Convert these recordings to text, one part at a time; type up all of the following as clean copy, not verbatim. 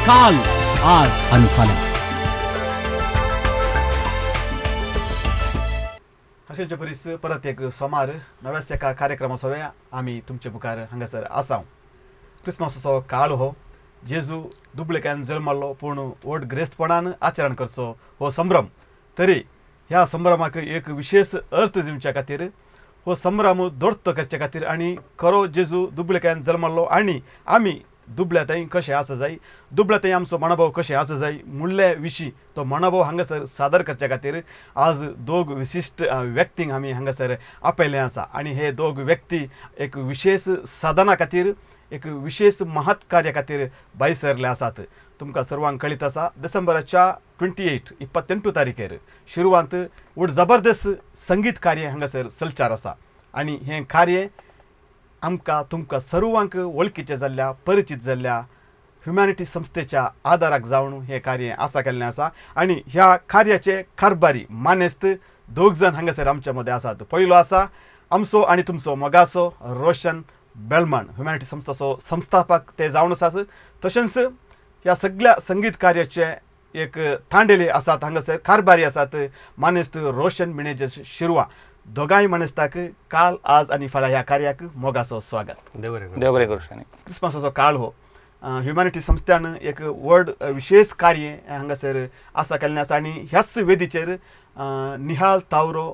काल, आज आनी फाल्यां. अशेंचे परीस परत एक सोमार नव्याच एका कार्यक्रमा सवे आमी तुमचे मुखार हांगासर आसाव. क्रिसमसाचो काळ हो जेजू दुबळेकान जल्मल्लो पूण व्हड ग्रेस्तपणान आचरण करचो हो संभ्रम. तरी ह्या संभ्रमाक एक विशेष अर्थ दिवच्या खातीर हो संभ्रम दोर्त करचे खातीर आनी खरो जेजू दुबळेकान जल्मल्लो आनी आमी दुबळ्या थंय कशें आसा जाय, दुबळ्या थंय आमचो मनोभाव कशें आसा जाय मुळ्ळे विशीं तो मनोभाव हांगासर सादर करच्या खातीर आज दोग विशिश्ट व्यक्तींक आमी हांगासर आपयलें आसा. आनी हे दोग व्यक्ती एक विशेष साधना खातीर, एक विशेष महत् कार्या खातीर भायर सरले आसात. तुमकां सर्वांक कळीत आसा, डिसेंबराच्या 28 तारीखेर शिरवांत व्हड जबरदस्त संगीत कार्य हांगासर चलचार आसा. आनी हें कार्य आमकां तुमकां सर्वांक वळखीचें जाल्ल्या, परिचीत जाल्ल्या ह्युमॅनिटी संस्थेच्या आदाराक जावन हें कार्य आसा केल्लें आसा. आनी ह्या कार्याचे कारभारी मानेस्त दोग जाण हांगासर आमच्या मदें आसात. पयलो आसा आमचो आनी तुमचो मोगाचो रोशन बेलमान, ह्युमॅनिटी संस्थाचो संस्थापक ते जावन आसात. तशेंच ह्या सगळ्या संगीत कार्याचे एक तांडेले आसात हांगासर, कारभारी आसात मानेस्त रोशन मिनेजस शिरवा. दोगांय मानेस्ताक काल, आज आनी फाल्यां ह्या कार्याक मोगाचो स्वागत. देव बरें करूं. क्रिसमसाचो काळ हो ह्युमॅनिटी संस्थान एक व्हड विशेष कार्य हांगासर आसा केल्लें आसा. आनी ह्याच वेदीचेर निहाल तावरो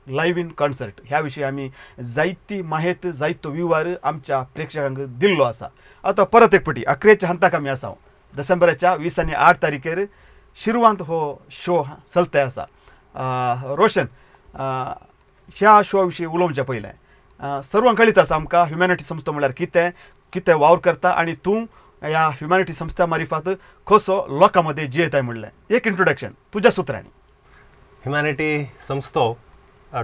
लायव्ह इन कॉन्सर्ट ह्या विशीं आमी जायती माहेत, जायतो विवार आमच्या प्रेक्षकांक दिल्लो आसा. आतां परत एक पटी अकरेच्या हंताक आमी आसा. डिसेंबराच्या 20 आनी 8 तारीखेर शिरवांत हो शो चलता आसा. रोशन, ह्या शो विशीं उलोवचें पयलें सर्वांक कळीत आसा आमकां ह्युमॅनिटी संस्था म्हणल्यार कितें, कितें वावर करता आनी तूं ह्या ह्युमॅनिटी संस्था मारिफात कसो लोकां मदें जियेताय म्हणलें एक इंट्रोडक्शन तुज्या सुत्रांनी. ह्युमॅनिटी संस्थो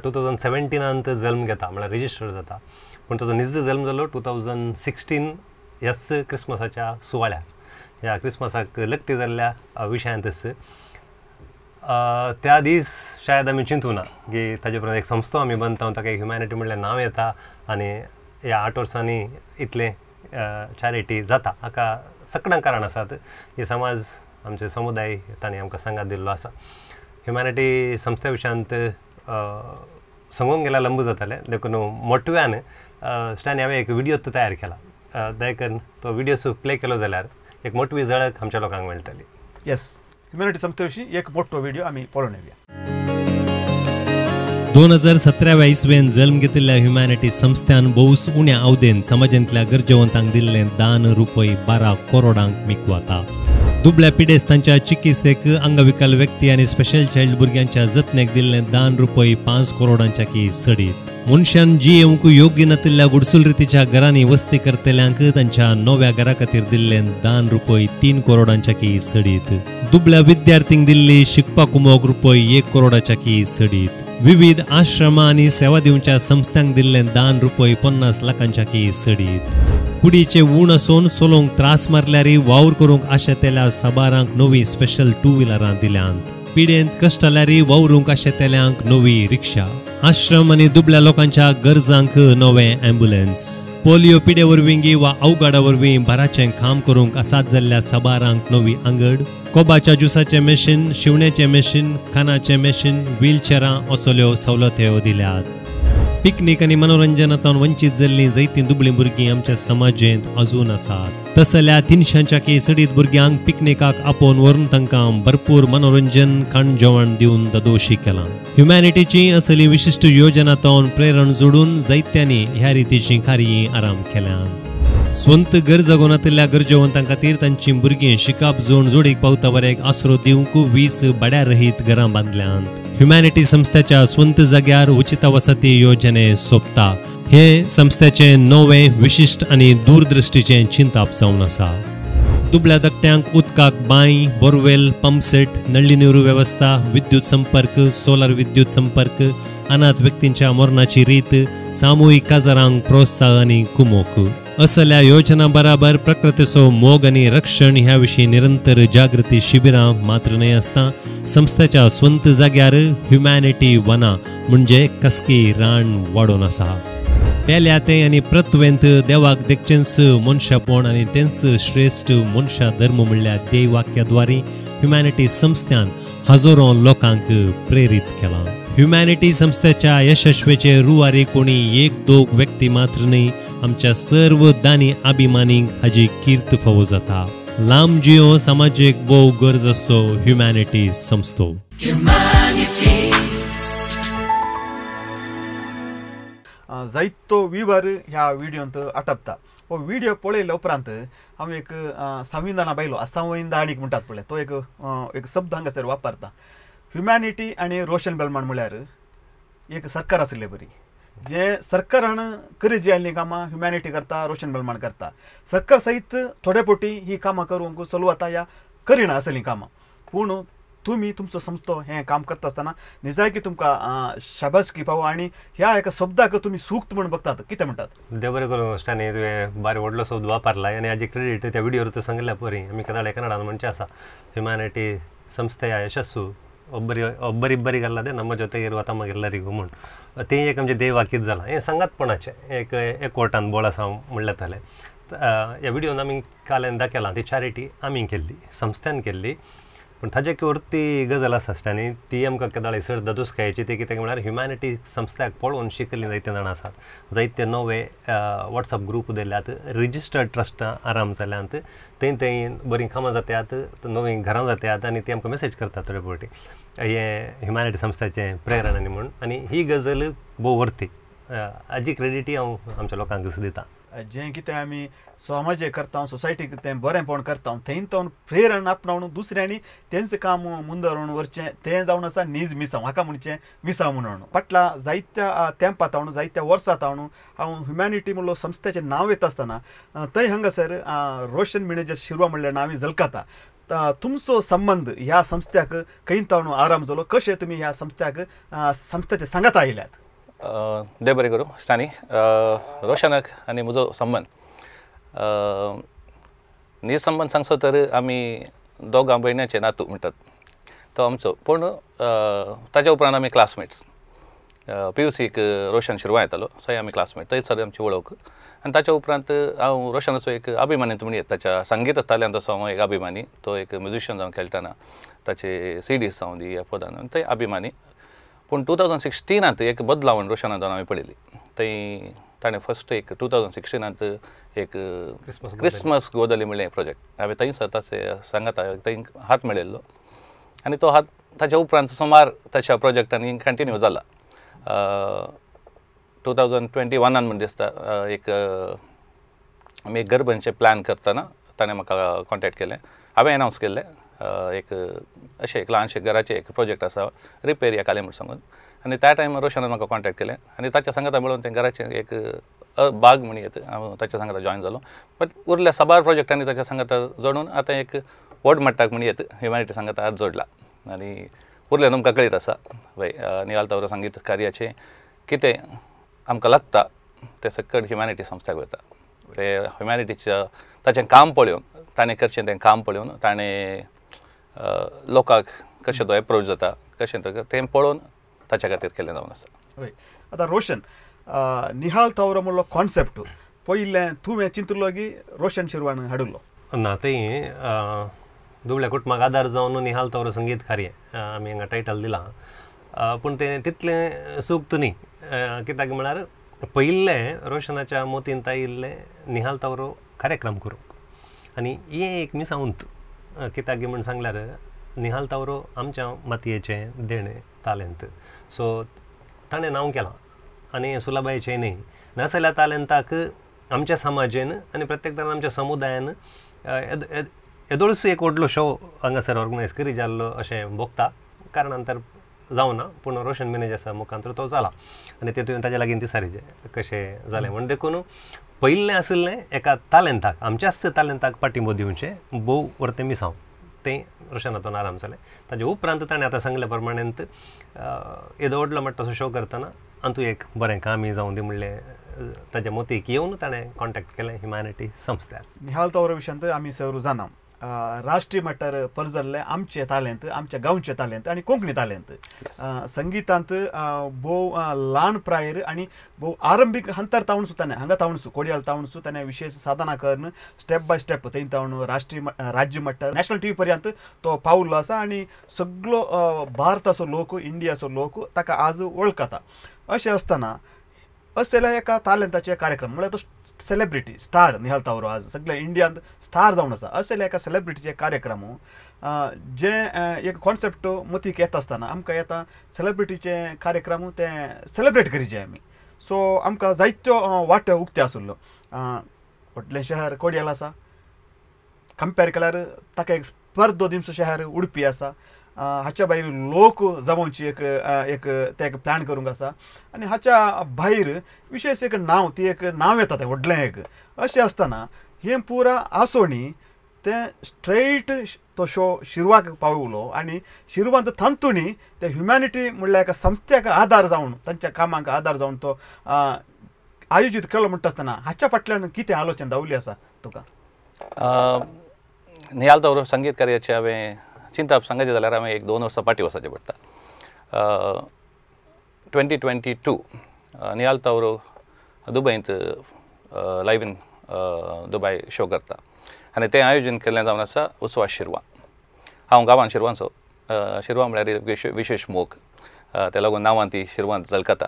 2017 जल्म घेता, म्हळ्यार रजिस्टर जाता, पूण ताचो निज जल्म जालो 2016 ह्याच क्रिसमसाच्या सुवाळ्यार, ह्या क्रिसमसाक लग्ती जाल्ल्या विशयांतच. त्या दीस शायद आमी चिंतूं ना की ताजे उपरांत एक संस्था आमी बांदता, ताका एक ह्युमॅनिटी म्हणल्यार नांव येता आनी ह्या 8 वर्सांनी इतलें चॅरिटी जाता. हाका सगळ्यांक कारण आसात ही समाज, आमचे समुदाय तांणी आमकां सांगात दिल्लो आसा. ह्युमॅनिटी संस्थे विशयांत सांगूंक गेल्यार लंब जातालें, देखून मोटव्यान स्टॅनी हांवें एक विडियो तयार केला. देखून तो विडियो प्ले केलो जाल्यार एक मोटवी झळक आमच्या लोकांक मेळटली. येस, ह्युमॅनिटी संस्थे विशीं एक मोठो व्हिडिओ आमी पळोवन येवया. 2017 इसवेन जल्म घेतिल्ल्या ह्युमॅनिटी संस्थान भोवस उण्या अवधेन समाजांतल्या गरजेवंतांक दिल्लें दान रुपय 12 करोडांक मिकवाता. दुबळ्या पिडेस्तांच्या चिकित्सेक, अंगविकल व्यक्ती आनी स्पेशल चायल्ड भुरग्यांच्या जतनेक दिल्लें दान रुपय 5 करोडांच्या की सडीत. मनशान जियेवंक योग्य नातिल्ल्या गुडसूल रितीच्या घरांनी वस्ती करतल्यांक तांच्या नव्या घरा खातीर दिल्लें दान रुपय 3 करोडांच्या की सडीत. दुबळ्या विद्यार्थींक दिल्ली शिकपाक उमोग रुपय 1 करोडाच्या की सडीत. विविध आश्रमां आनी सेवा दिवच्या संस्थांक दिल्लें दान रुपय 50 लाखांच्या की सडीत. कुडीचे ऊण आसून सोलोंक त्रास मारल्यार वावर करूंक आशेतेल्या साबारांक नवी स्पेशल 2 व्हिलरां दिल्यांत. पिडेंत कश्टाल्यार वावरूंक आशेतेल्यांक नवी रिक्षा. आश्रम आनी दुबळ्या लोकांच्या गरजांक नवें ॲम्ब्युलन्स. पोलियो पिडे वरवीं वा अवघाडा वरवीं भाराचें काम करूंक आसात जाल्ल्या साबारांक नवी आंगड. कोबाच्या ज्युसाचें मॅशीन, शिवण्याचें मॅशीन, खाणाचें मॅशीन, व्हीलचेरां असल्यो सवलत्यो दिल्यात. पिकनीक आनी मनोरंजनांतल्यान वंचीत जाल्लीं जायतीं दुबळीं भुरगीं आमच्या समाजेंत अजून आसात. तसल्या 300च्या की सडीत भुरग्यांक पिकनिकाक आपोवन व्हरून तांकां भरपूर मनोरंजन, खाण जेवण दिवन ददोशी केलां. ह्युमॅनिटीची असली विशिश्ट योजनांतल्यान प्रेरण जोडून जायत्यांनी ह्या रितीचीं कार्यां आराम केल्यांत. स्वंत घर जगोनातिल्ल्या गरजेवंतां खातीर तांची भुरगीं शिकाप जोड जोडीक पावता वरेक आसरो दिवंक 20 भाड्या रहीत घरां बांदल्यांत. ह्युमॅनिटी संस्थेच्या स्वंत जाग्यार उचित वसती योजने सोपता. हे संस्थेचें नवें विशिश्ट आनी दूरदृश्टीचें चिंताप जावन आसा. दुबळ्या धाकट्यांक उदकाक बांय, बोरवेल, पंपसेट, नळ्ळी नेहरू वेवस्था, विद्युत संपर्क, सोलर विद्युत संपर्क, अनाथ व्यक्तींच्या मरणाची रीत, सामुहीक काजारांक प्रोत्साहन आनी कुमोक असल्या योजना बराबर प्रकृतीचो मोग आनी रक्षण ह्या विशीं निरंतर जागृती शिबिरां मात्र न्हय आसता संस्थेच्या स्वंत जाग्यार ह्युमॅनिटी वना म्हणजे कसकी रान वाडोवन आसा. पेल्या तें आनी प्रत्वेंत देवाक देखचेंच मनशापण आनी तेंच श्रेश्ठ मनशा धर्म म्हणल्यार देवाक्याद्वारे ह्युमॅनिटी संस्थान हजारो लोकांक प्रेरीत केलां. ह्युमॅनिटी संस्थेच्या यशस्वेचे रुवारी कोणी एक दोग व्यक्ती मात्र न्हय, आमच्या सर्व दानी अभिमानींक हाजी कीर्त फावो जाता. लांब जियो समाजीक भोव गरज असो ह्युमॅनिटी संस्थो. जायतो विवर ह्या व्हिडियोंत आटपता. हो व्हिडियो पळयल्या उपरांत हांव एक संविधाना बायलो असंवैधानीक म्हणटात पळय तो एक एक शब्द हांगासर वापरता. ह्युमॅनिटी आनी रोशन बेलमान म्हळ्यार एक सरकार आशिल्ले बरी, जे सरकारान करी जी आसलीं कामां ह्युमॅनिटी करता, रोशन बेलमान करता. सरकार सहित थोडे पोटी ही कामां करूंक चालू वता या करिना आसलीं कामां, पूण तुमी तुमचो संस्थो हें काम करता आसतना निजायकी तुमकां शाबासकी पावो आनी ह्या एका शब्दाक तुमी सूक्त म्हूण बघतात. कितें म्हणटात? देव बरें करूं स्टॅनी, तुवें बारी व्हडलो शब्द वापरला आनी हाजी क्रेडीट त्या व्हिडियोर तूं सांगिल्ल्या परी आमी कदाळे कन्नडान म्हणचें आसा, ह्युमॅनिटी संस्थेया यशस्सु ಒಬ್ಬರಿಬ್ಬರಿಗಲ್ಲದೆ ನಮ್ಮ ಜೊತೆಗಿರುವ ತಮಗೆಲ್ಲರಿಗೂ म्हूण तें एक आमचें देवाकीत जालां. हें सांगातपणाचें एक एकवटान बोळ आसा म्हणलें जालें. ह्या व्हिडियोन आमी काल्यान दाखयलां ती चॅरिटी आमी केल्ली, संस्थेन केल्ली, पूण ताजे वरती गजाल आसा आनी ती आमकां केदाळे चड दादोसकायेची ती कित्याक म्हळ्यार ह्युमॅनिटी संस्थ्याक पळोवन शिकल्ली जायते जाणां आसात, जायते नवे वॉट्सअप ग्रूप दिल्यात, रजिस्टर्ड ट्रस्टां आराम जाल्यांत, थंय थंय बरीं कामां जात्यात, नवीं घरां जात्यात आनी ती आमकां मॅसेज करतात थोडे फावटी हें ह्युमॅनिटी संस्थ्याचें प्रेरणा म्हूण. आनी ही गजाल भोव वरती, हाजी क्रेडिटी हांव आमच्या लोकांक दिता. जें कितें आमी समाजे करता, सोसायटीक तें बरेंपण करता, थंय तो प्रेरणा आपणावन दुसऱ्यांनी तेंच काम मुंदरून व्हरचें तें जावन आसा नीज मिसांव, हाका म्हणचें मिसांव म्हणून. फाटल्या जायत्या तेंपा तावन जायत्या वर्सां तावन हांव ह्युमॅनिटी म्हणलो संस्थेचें नांव येता आसतना थंय हांगासर रोशन मिनेजस शिरवा म्हणल्यार नांव झलकता. तुमचो संबंद ह्या संस्थ्याक खंय तावन आराम जालो, कशें तुमी ह्या संस्थ्याक संस्थेचे सांगात आयल्यात? देव बरें करूं स्टॅनी. रोशनाक आनी म्हजो संबंद नीज संबंद सांगचो तर आमी दोगां भयण्याचे नातू म्हणटात तो आमचो, पूण ताच्या उपरांत आमी क्लासमेट्स. पी यू सीक रोशन शिरवां येतालो, थंय आमी क्लासमेट, थंयसर आमची वळख. आनी ताच्या उपरांत हांव रोशनाचो एक अभिमानी म्हणयेत, ताच्या संगीत ताल्यांत असो हांव एक अभिमानी, तो एक म्युजिशियन जावन खेळटना ताचे सिडीज जावन दी ह्या पदान थंय अभिमानी. पूण 2016 एक बदलावण रोशनान जावन हांवें पळयली. थंय ताणें फर्स्ट एक 2016 एक क्रिसमस गोदली म्हणलें प्रोजेक्ट हांवें थंयसर ताचे सांगाता थंय हात मेळयल्लो आनी तो हात ताच्या उपरांत सुमार ताच्या प्रोजेक्टांनी कंटिन्यू जाला. 2021 म्हण दिसता एक आमी एक गरबांचें प्लॅन करतना ताणें म्हाका कॉन्टेक्ट केलें, हांवें एनावन्स केल्लें एक अशें एक ल्हानशें घराचें एक प्रोजेक्ट आसा रिपेर या कालें म्हूण सांगून, आनी त्या टायमार रोशनान म्हाका कॉन्टेक्ट केलें आनी ताच्या सांगाता मेळून तें घराचें एक बाग म्हण येत हांव ताच्या सांगाता जॉयन जालो. बट उरल्या साबार प्रोजेक्टांनी ताच्या सांगाता जोडून आतां एक व्हड मट्टाक म्हण येत ह्युमॅनिटी सांगाता हात जोडला आनी उरलें तुमकां कळीत आसा वय निहाल तावरो संगीत कार्याचें कितें आमकां लागता तें सकट ह्युमॅनिटी संस्थाक वता. ते ह्युमॅनिटीच्या ताचें काम पळोवन ताणें करचें तें काम पळोवन ताणें लोकांक कशें तो एप्रोच जाता कशें तें पळोवन ताच्या खातीर केल्लें जावन आसा. हय, आतां रोशन निहाल तावरो म्हणलो कॉन्सेप्ट पयलें तुवें चिंतलो की रोशन शिरवान हाडिल्लो? ना, तें दुबळ्या कुटुंबाक आदार जावन निहाल तावरो संगीत कार्य आमी हांगा टायटल दिलां, पूण तें तितलें सूक्त न्ही. कित्याक म्हळ्यार पयिल्लें रोशनाच्या मोतीन आयिल्लें निहाल तावरो कार्यक्रम करूंक आनी हें एक मिसावंत. कित्याक म्हूण सांगल्यार निहाल तावरो आमच्या मातयेचें देणें तालेंत, सो ताणें नांव केलां आनी सुलभायेचें न्ही. नासल्या तालेंताक आमच्या समाजेन आनी प्रत्येक तरान आमच्या समुदायान येदोळसो एक व्हडलो शो हांगासर ऑर्गनायज करी जाल्लो अशें भोगता, कारणान तर जावना, पूण रोशन मिनेजसा मुखांतर तो जाला आनी तेतून ताज्या लागीं दिसारीचें कशें जालें म्हूण. देखून पयिल्लें आशिल्लें एका तालेंताक, आमच्याच तालेंताक पाठिंबो दिवचें भोव व्हडलें मिसांव तें रोशनातून आराम जालें. ताजे उपरांत ताणें आतां सांगल्या प्रमाणें येदो व्हडलो माट्टो शो करतना आनी तूं एक बरें कामय जावं दी म्हणलें ताज्या मोतीक येवन ताणें कॉन्टेक्ट केलें ह्युमॅनिटी संस्थ्याक. निहाल तावरो विशयांत आमी सर जाणा, राष्ट्रीय मट्टार परजल्लें आमचें तालेंत, आमच्या गांवचें तालेंत आनी कोंकणी तालेंत. संगीतांत भोव ल्हान प्रायेर आनी भोव आरंभीक हंतर तावणसू ताणें हांगा तावणसू कोडियाळ तावणसू ताणें विशेष साधना करून स्टेप बाय स्टेप थंय तावन राष्ट्रीय राज्य मट्टार नॅशनल टी व्ही पर्यंत तो पावल्लो आसा आनी सगळो भारताचो लोक, इंडियाचो लोक ताका आज वळखता. अशें आसतना असल्या एका तालेंताचे कार्यक्रम म्हळ्यार तो सेलिब्रिटी स्टार निहाल तावरो आज सगळ्या इंडियांत स्टार जावन आसा. असल्या एका सेलिब्रिटीचे कार्यक्रम जे एक कॉन्सेप्ट मतीक येता आसतना आमकां येता सेलिब्रिटीचे कार्यक्रम ते सेलिब्रेट करीचे आमी. सो आमकां जायत्यो वाट्यो उक्त्यो आसुल्ल्यो. व्हडलें शहर कोडियाल आसा, कंपेर केल्यार ताका एक स्पर्धो दिमचो शहर उडपी आसा. हाच्या भायर लोक जमोवची एक एक ते एक प्लॅन करूंक आसा आनी हाच्या भायर विशेष एक नांव, ती एक नांव येता तें व्हडलें एक. अशें आसतना हें पुरा आसोणी तें स्ट्रेट तो शो शिरवाक पावलो आनी शिरवांत तांतुणी ते ह्युमॅनिटी म्हणल्यार एका संस्थेक आदार जावन तांच्या कामांक आदार जावन तो आयोजीत केलो म्हणटा आसतना हाच्या फाटल्यान कितें आलोचन दावली आसा तुका? निहाल तावरो संगीत कार्याचें हांवें चिंतप सांगायचें जाल्यार हांवें एक 2 वर्सां फाटीं वचपाचें पडटा. 2022 निहाल तावरो दुबयंत लायव इन दुबय शो करता आनी तें आयोजन केल्लें जावन आसा उत्सवा शिरवा. हांव गांवान शिरवांचो, शिरवा म्हळ्यार विशेश मोग, ते लागून नांवान ती शिरवान झलकता.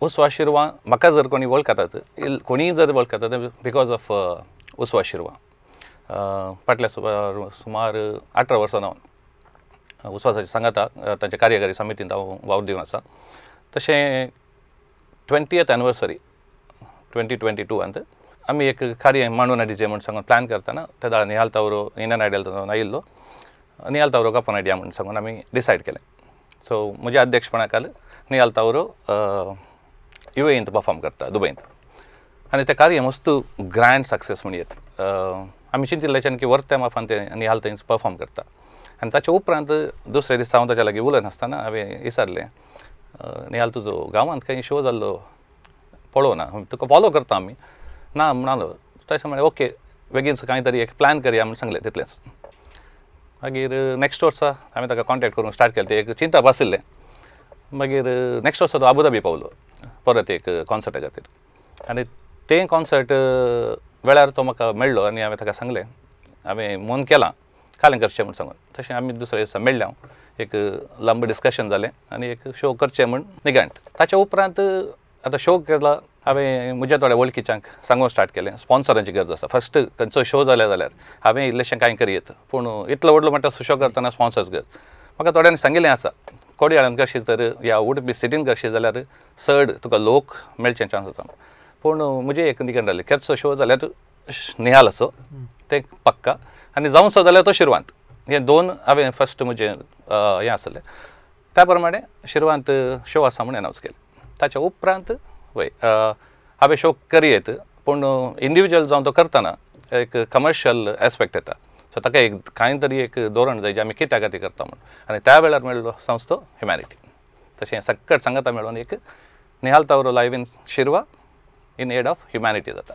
उत्सवा शिरवा म्हाका जर कोणी वळखतात, कोणीय जर वळखतात because of उत्सवा शिरवा. फाटल्या सुमार 18 वर्सां हांव उस्वासाचे सांगाता तांच्या कार्यकारी समितींत हांव वावर दिवन आसा. तशें 20th anniversary 2022 आमी एक कार्य मांडून हाडचें म्हूण सांगून प्लॅन करतना त्या वेळार निहाल तावरो इंडियन आयडल आयिल्लो, निहाल तावरो कापोन हाडया म्हूण सांगून आमी डिसायड केलें. सो म्हज्या अध्यक्षपणा खाल निहाल तावरो युएईंत परफॉर्म करता, दुबयंत, आनी तें कार्य मस्त ग्रँड सक्सेस म्हण येत. आमी चिंतिल्ल्याच्यान की वर्त्या मापान ते निहाल थंय परफॉर्म करता आनी ताच्या उपरांत दुसऱ्या दिसा हांव ताच्या लागीं उलयनासतना हांवें विचारलें, निहाल तुजो गांवांत खंय शो जाल्लो पळोवना, तुका फॉलो करता आमी. ना म्हणालो. तशें म्हळें ओके बेगीन कांय तरी एक प्लॅन करया म्हूण सांगलें तितलेंच. मागीर नॅक्स्ट वर्सा हांवें ताका कॉन्टेक्ट करूंक स्टार्ट केलें, तें एक चिंतप आशिल्लें. मागीर नॅक्स्ट वर्सा तो आबुधाबी पावलो परत एक कॉन्सर्टा खातीर आनी तें कॉन्सर्ट वेळार तो म्हाका मेळ्ळो आनी हांवें ताका सांगलें हांवें मन केलां कालें करचें म्हूण सांगून. तशें आमी दुसऱ्या दिसा मेळ्ळें, हांव एक लांब डिस्कशन जालें आनी एक शो करचें म्हूण निघंट. ताच्या उपरांत आतां शो केला हांवें म्हज्या थोड्या वळखीच्यांक सांगूंक स्टार्ट केलें स्पॉन्सरांची गरज आसा. फर्स्ट खंयचो शो जाल्या जाल्यार हांवें इल्लेशें कांय करयेत, पूण इतलो व्हडलो म्हणटा शो करतना स्पॉन्सर्स गरज. म्हाका थोड्यांनी सांगिल्लें आसा कोडयाळान करशी तर ह्या उडपी सिटीन करशी जाल्यार चड तुका लोक मेळचे चान्स आसा. पूण म्हजें एक निघंट जालें केरचो शो जाल्यार निहाल असो तें पक्का आनी जावचो जाल्यार तो शिरवांत, हे दोन हांवें फर्स्ट म्हजें हें आसलें. त्या प्रमाणे शिरवांत शो आसा म्हूण एनावन्स केलें. ताच्या उपरांत वय हांवें शो करयेत, पूण इंडिविज्युअल जावन तो करतना एक कमर्शियल एस्पेक्ट येता. सो ताका एक कांय तरी एक धोरण जाय जें आमी कित्या खातीर करता म्हूण, आनी त्या वेळार मेळ्ळो संस्थो ह्युमॅनिटी. तशें सक्कट सांगाता मेळोन एक Nihal Tavro live in Shirva in aid of humanity जाता.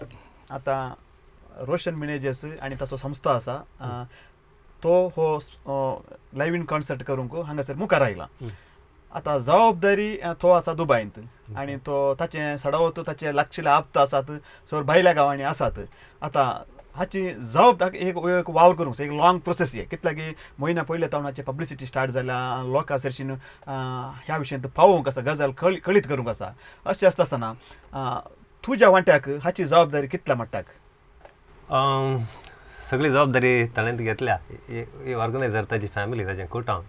आतां रोशन मिनेजेस आनी ताचो संस्था आसा तो हो लायव्ह इन कॉन्सर्ट करूंक हांगासर मुखार आयला. आतां जबाबदारी तो आसा दुबायंत आनी तो ताचें सडावत ताचे लागशिल्ले आप्त आसात सर भायल्या गांवांनी आसात. आतां हाची जबाबदारी एक एक वावर करूंक एक लॉंग प्रोसेस हे कितल्या की म्हयन्या पयले तावन हाची पब्लिसिटी स्टार्ट जाल्या, लोकां सरशीन ह्या विशयांत पावोवंक आसा, गजाल कळीत करूंक आसा. अशें आसता आसतना तुज्या वांट्याक हाची जबाबदारी कितल्या मट्टाक? सगळी जबाबदारी ताणें घेतल्या. ऑर्गनायझर ताजी फॅमिली, ताजें कुटुंब,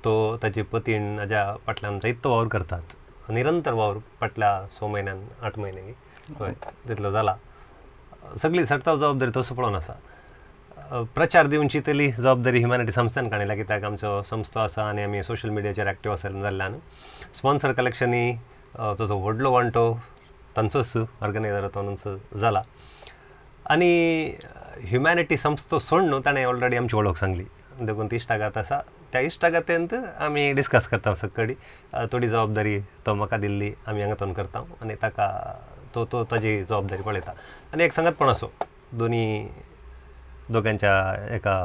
तो ताची पतीण हाज्या फाटल्यान जायतो वावर करतात, निरंतर वावर फाटल्या 6 म्हयन्यान 8 म्हयने हय तितलो जाला. सगळी सरताव जबाबदारी तसो पळोवन आसा. प्रचार दिवची तली जबाबदारी ह्युमॅनिटी संस्थान काडल्या, कित्याक आमचो संस्था आसा आनी आमी सोशल मिडियाचेर एक्टीव आसा जाल्ल्यान स्पॉन्सर कलेक्शनी ताचो व्हडलो वांटो तांचोच ऑर्गनायझर तांचो जाला. आनी ह्युमॅनिटी संस्था सोडून ताणें ऑलरेडी आमची वळख सांगली, देखून ती इश्टागात आसा. त्या इश्टागातेंत आमी डिस्कस करता सकडी थोडी जबाबदारी तो म्हाका दिल्ली आमी हांगा तोन करता आनी ताका तो तो ताजी जबाबदारी पळयता. आनी एक सांगातपण असो दोनी दोगांच्या एका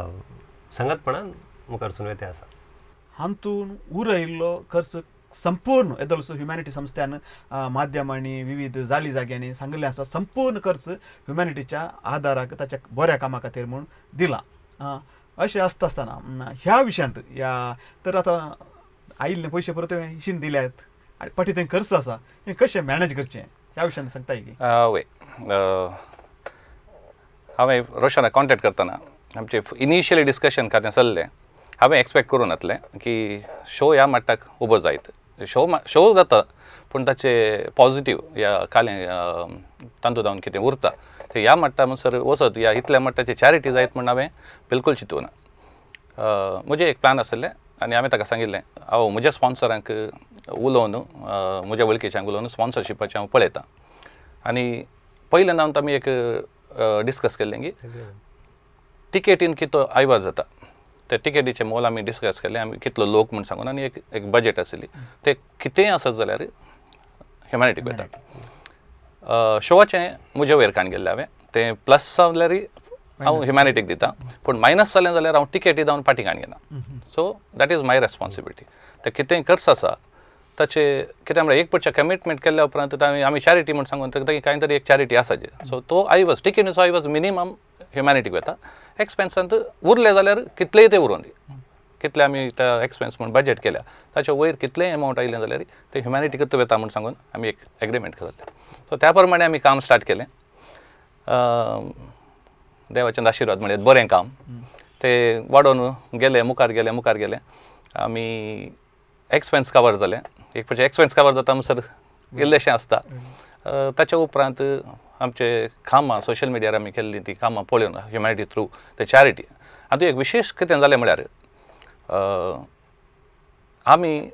संगतपणान मुखार वयते आसा. हातून उरयल्लो खर्च संपूर्ण येदोळचो ह्युमॅनिटी संस्थ्यान माध्यमांनी विविध जाळी जाग्यांनी सांगिल्लें आसा, संपूर्ण खर्च ह्युमॅनिटीच्या आदाराक ताच्या बऱ्या कामा खातीर म्हूण दिला. अशें आसता आसतना ह्या विशयांत ह्या तर आतां आयिल्ले पयशे परत हिशीन दिल्यात आनी फाटीं तें खर्च आसा, हें कशें मॅनेज करचें ह्या विशयांत सांगता की? वय, हांवें रोशनाक कॉन्टेक्ट करतना आमचें इनिशियली डिस्कशन खातें चल्लें. हांवें एक्सपेक्ट करूं नासलें की शो ह्या मट्टाक उबो जायत. शो जाता पूण ताचे पॉजिटीव या कालें तांतूत जावन कितें उरता ते ह्या मट्टा म्हणसर वचत या इतल्या मट्टाची चॅरिटी जायत म्हूण हांवें बिलकूल चिंतूं ना. म्हजें एक प्लॅन आशिल्लें आनी हांवें ताका सांगिल्लें हांव म्हज्या स्पॉन्सरांक उलोवन म्हज्या वळखीच्यांक उलोवन स्पॉन्सरशिपाचें हांव पळयतां. आनी पयलें नावन आमी एक डिस्कस केल्लें की टिकेटीन कितलो आयवाज जाता ते टिकेटीचें मोल आमी डिस्कस केलें, आमी कितलो लोक म्हूण सांगून आनी एक एक बजट आशिल्ली ते कितेंय आसत जाल्यार ह्युमॅनिटीक वयता. शोवाचें म्हजे वयर काण गेल्लें हांवें, तें प्लस जाल्यार हांव ह्युमॅनिटीक दिता पूण मायनस जालें जाल्यार हांव टिकेटी जावन फाटीं काण घेना. So that is my responsibility. ते कितेंय खर्च आसा ताचे कितें म्हळ्यार एक पडच्या कमिटमेंट केल्या उपरांत आमी चॅरिटी म्हूण सांगून ताका कांय तरी एक चॅरिटी आसाची. सो तो आयवज टिकेटीचो आयवज मिनिमम ह्युमॅनिटीक वता. एक्सपेन्सांत उरले जाल्यार कितलेय ते उरोवन दी, कितले आमी त्या एक्सपेन्स म्हूण बजट केल्या ताच्या वयर कितलेय एमावंट आयलें जाल्यार ते ह्युमॅनिटीकच वता म्हूण सांगून आमी एक एग्रीमेंट केल्लें. सो त्या प्रमाणे आमी काम स्टार्ट केलें. देवाचें आशिर्वाद म्हणल्यार बरें काम ते वाडोवन गेले, मुखार गेले मुखार गेले. आमी एक्सपेन्स कवर जालें. एक पळय एक्सपेन्स कवर जाता म्हणसर इल्लेशें आसता. ताच्या उपरांत आमचे कामां सोशल मिडियार आमी केल्लीं तीं कामां पळोवन ह्युमॅनिटी थ्रू ते चॅरिटी. आतां एक विशेश कितें जालें म्हळ्यार आमी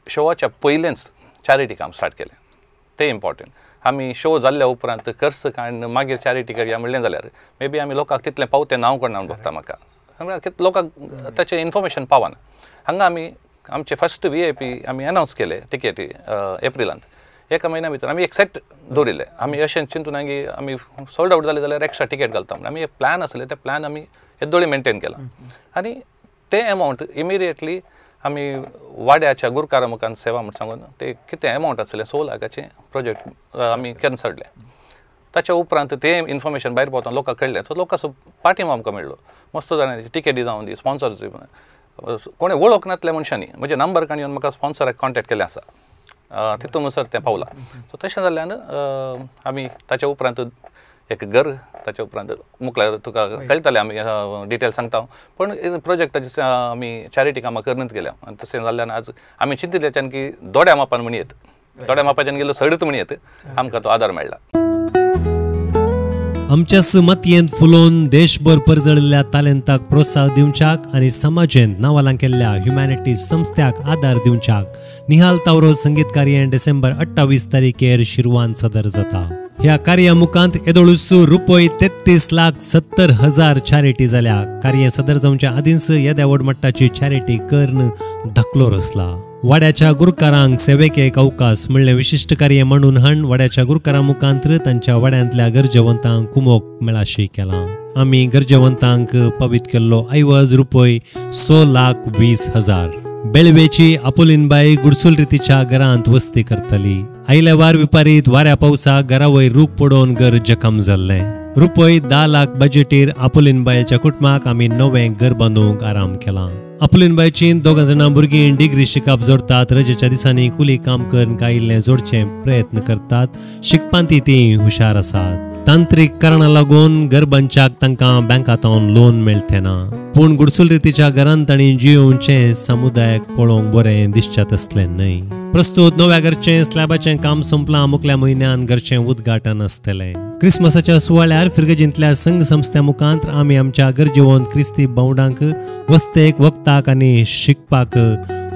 शोवाच्या पयलेंच चॅरिटी काम स्टार्ट केलें, तें इम्पॉर्टंट. आमी शो जाल्ल्या उपरांत खर्च काडून मागीर चॅरिटी करया म्हणलें जाल्यार मे बी आमी लोकांक तितलें पावतें नांव कोण नांव बघता म्हाका म्हळ्यार लोकांक ताचें इन्फॉर्मेशन पावना. हांगा आमी आमचे फर्स्ट VIP आमी अनावन्स केले टिकेटी एप्रिलांत. एका म्हयन्या भितर आमी एक सेट दवरिल्ले. आमी अशें चिंतून की आमी सोल्ड आवट जाले जाल्यार एक्स्ट्रा टिकेट घालता म्हणून आमी एक प्लॅन आसले, ते प्लॅन आमी येदोळी मेनटेन केला. आनी ते एमावंट इमिडिएटली आमी वाड्याच्या गुरकारा मुखार सेवा म्हूण सांगून ते कितें एमावंट आसलें 6 लाखाचें प्रोजेक्ट आमी करून सोडलें. ताच्या उपरांत तें इन्फॉर्मेशन भायर पावता लोकांक कळ्ळें. सो लोकांचो पाठिंबो आमकां मेळ्ळो. मस्त जाणांची टिकेटी जावन दी, स्पॉन्सर्स कोणें वळख नासल्या मनशांनी म्हजे नंबर काडून येवन म्हाका स्पॉन्सराक कॉन्टेक्ट केल्लें आसा, तितून म्हणसर तें पावलां. सो तशें जाल्ल्यान आमी ताच्या उपरांत एक घर ताच्या उपरांत मुखल्यार तुका कळटलें आमी डिटेल सांगता हांव, पूण प्रोजेक्टाचे आमी चॅरिटी कामां करूनच गेल्या. आनी तशें जाल्ल्यान आज आमी चिंतिल्ल्याच्यान की दोड्या मापान म्हणयेत, दोड्या मापाच्यान गेलो सडत म्हणयेत, आमकां तो आदार मेळ्ळा. आमच्याच मातयेंत फुलोवन देशभर परजळिल्ल्या तालेंताक प्रोत्साहन दिवच्याक आनी समाजेंत नांवालां केल्ल्या ह्युमॅनिटी संस्थ्याक आदार दिवच्याक निहाल तावरो संगीत कार्य डिसेंबर 28 तारखेर शिरवान सदर जाता. ह्या कार्या मुखांत येदोळूस रुपय 33,70,000 चॅरिटी जाल्या. कार्य सदर जावच्या आदींच येद्या व्हड मट्टाची चॅरिटी करून धाकलो रचला. वाड्याच्या गुरकारांक सेवेक एक अवकाश म्हणलें विशिश्ट कार्य म्हणून हण वाड्याच्या गुरकारां मुखांत तांच्या वाड्यांतल्या गरजेवंतांक कुमोक मेळाशी केलां. आमी गरजेवंतांक पवीत केल्लो ऐवज रुपय 6,20,000. बेळवेची आपोलीनबाई गुडसूल रितीच्या घरांत वस्ती करतली. आयल्या वार विपरीत वाऱ्या पावसाक घरावयर रूख पडोवन घर जखम जाल्लें. रुपय 10 लाख बजेटीर आपोलीनबायच्या कुटुंबाक आमी नवें घर बांदूंक आराम केला. आपोलीनबायची दोगां जाणां भुरगीं डिग्री शिकप जोडटात. रजेच्या दिसांनी कुली काम करून कांय इल्लें जोडचे प्रयत्न करतात. शिकपांत ती हुशार आसात. तांत्रीक कारणां लागून घर बांदच्याक तांकां बँकांतून लोन मेळटे ना, पूण गुडसूल रितीच्या घरांत तांणी जियोवचें समुदायाक पळोवंक बरें दिसच्यात आसलें न्हय. प्रस्तुत नव्या घरचें स्लॅबाचें काम सोंपलां. मुखल्या म्हयन्यान घरचें उद्घाटन आसतलें. क्रिसमसाच्या सुवाळ्यार फिर्गजींतल्या संघ संस्थ्या मुखांत आमी आमच्या गरजेवंत क्रिस्ती भावंडांक वस्तेक वखदाक आनी शिकपाक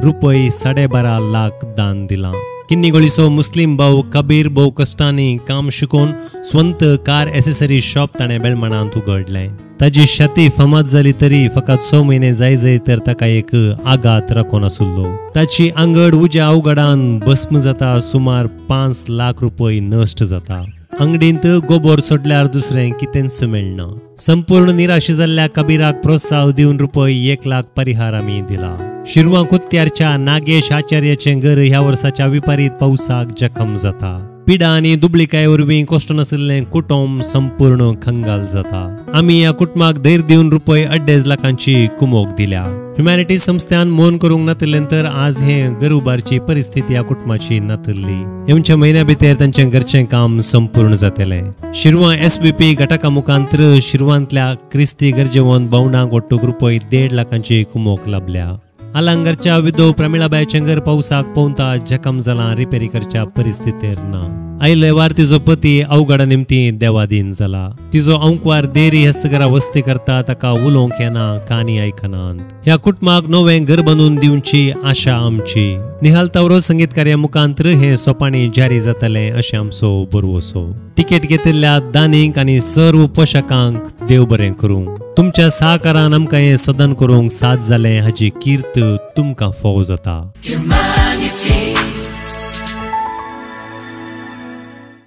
रुपय 12.5 लाख दान दिलां. किन्नीगोळीचो मुस्लिम भाव कबीर भोव कश्टांनी काम शिकोवन स्वंत कार एसेसरी शॉप ताणें बेलमणांत उगडलें. ताजी शेती फामाद जाली तरी फकत 6 म्हयने जाय जाय तर ताका एक आघात राखून आसलो. ताची आंगड उज्या अवघडान भस्म जाता. सुमार 5 लाख रुपये नश्ट जाता. अंगडींत गोबोर सोडल्यार दुसरें कितेंच मेळना. संपूर्ण निराशी जाल्ल्या कबीराक प्रोत्साह दिवन रुपये 1 लाख परिहार आमी दिला. शिरवां कुत्त्यारच्या नागेश आचार्याचें घर ह्या वर्साच्या विपरीत पावसाक जखम जाता. पिडा आनी दुबळिकाये वरवीं कश्ट नाशिल्लें कुटुंब संपूर्ण खंगाल जाता. आमी ह्या कुटुंबाक धैर्य दिवन रुपये 2.5 लाखांची कुमोक दिल्या. ह्युमॅनिटी संस्थान मौन करूंक नातिल्लें तर आज हे घर उबारची परिस्थिती ह्या कुटुंबाची नातिल्ली. येवच्या म्हयन्या भितर तांचें घरचें काम संपूर्ण जातलें. शिरवां SBP घटका मुखांतर शिरवांतल्या क्रिस्ती गरजेवंत भावंडांक ಒಟ್ಟುಗ್ रुपये 1.5 लाखांची कुमोक लाभल्या. आलांगरच्या विधव प्रमिळाबायचें घर पावसाक पोवता जखम जालां रिपेरी करच्या परिस्थितीर ना. आयले वार तिजो पती अवघडा निमती देवादीन जाला. तिजो अंकवार देरी हस्तघरा वस्ती करता ताका उलोवंक येना, कानी आयकनात. ह्या कुटुंबाक नवें घर बांदून दिवची आशा आमची. निहाल तावरो संगीत कार्या मुखांतर हे सोपाणी जारी जातलें अशें आमचो भरवसो. तिकेट घेतिल्ल्या दानींक आनी सर्व पोशकांक देव बरें करूं. तुमच्या सहकारान आमकां हें सदन करूंक साथ जालें हाची कीर्त तुमकां फावो जाता.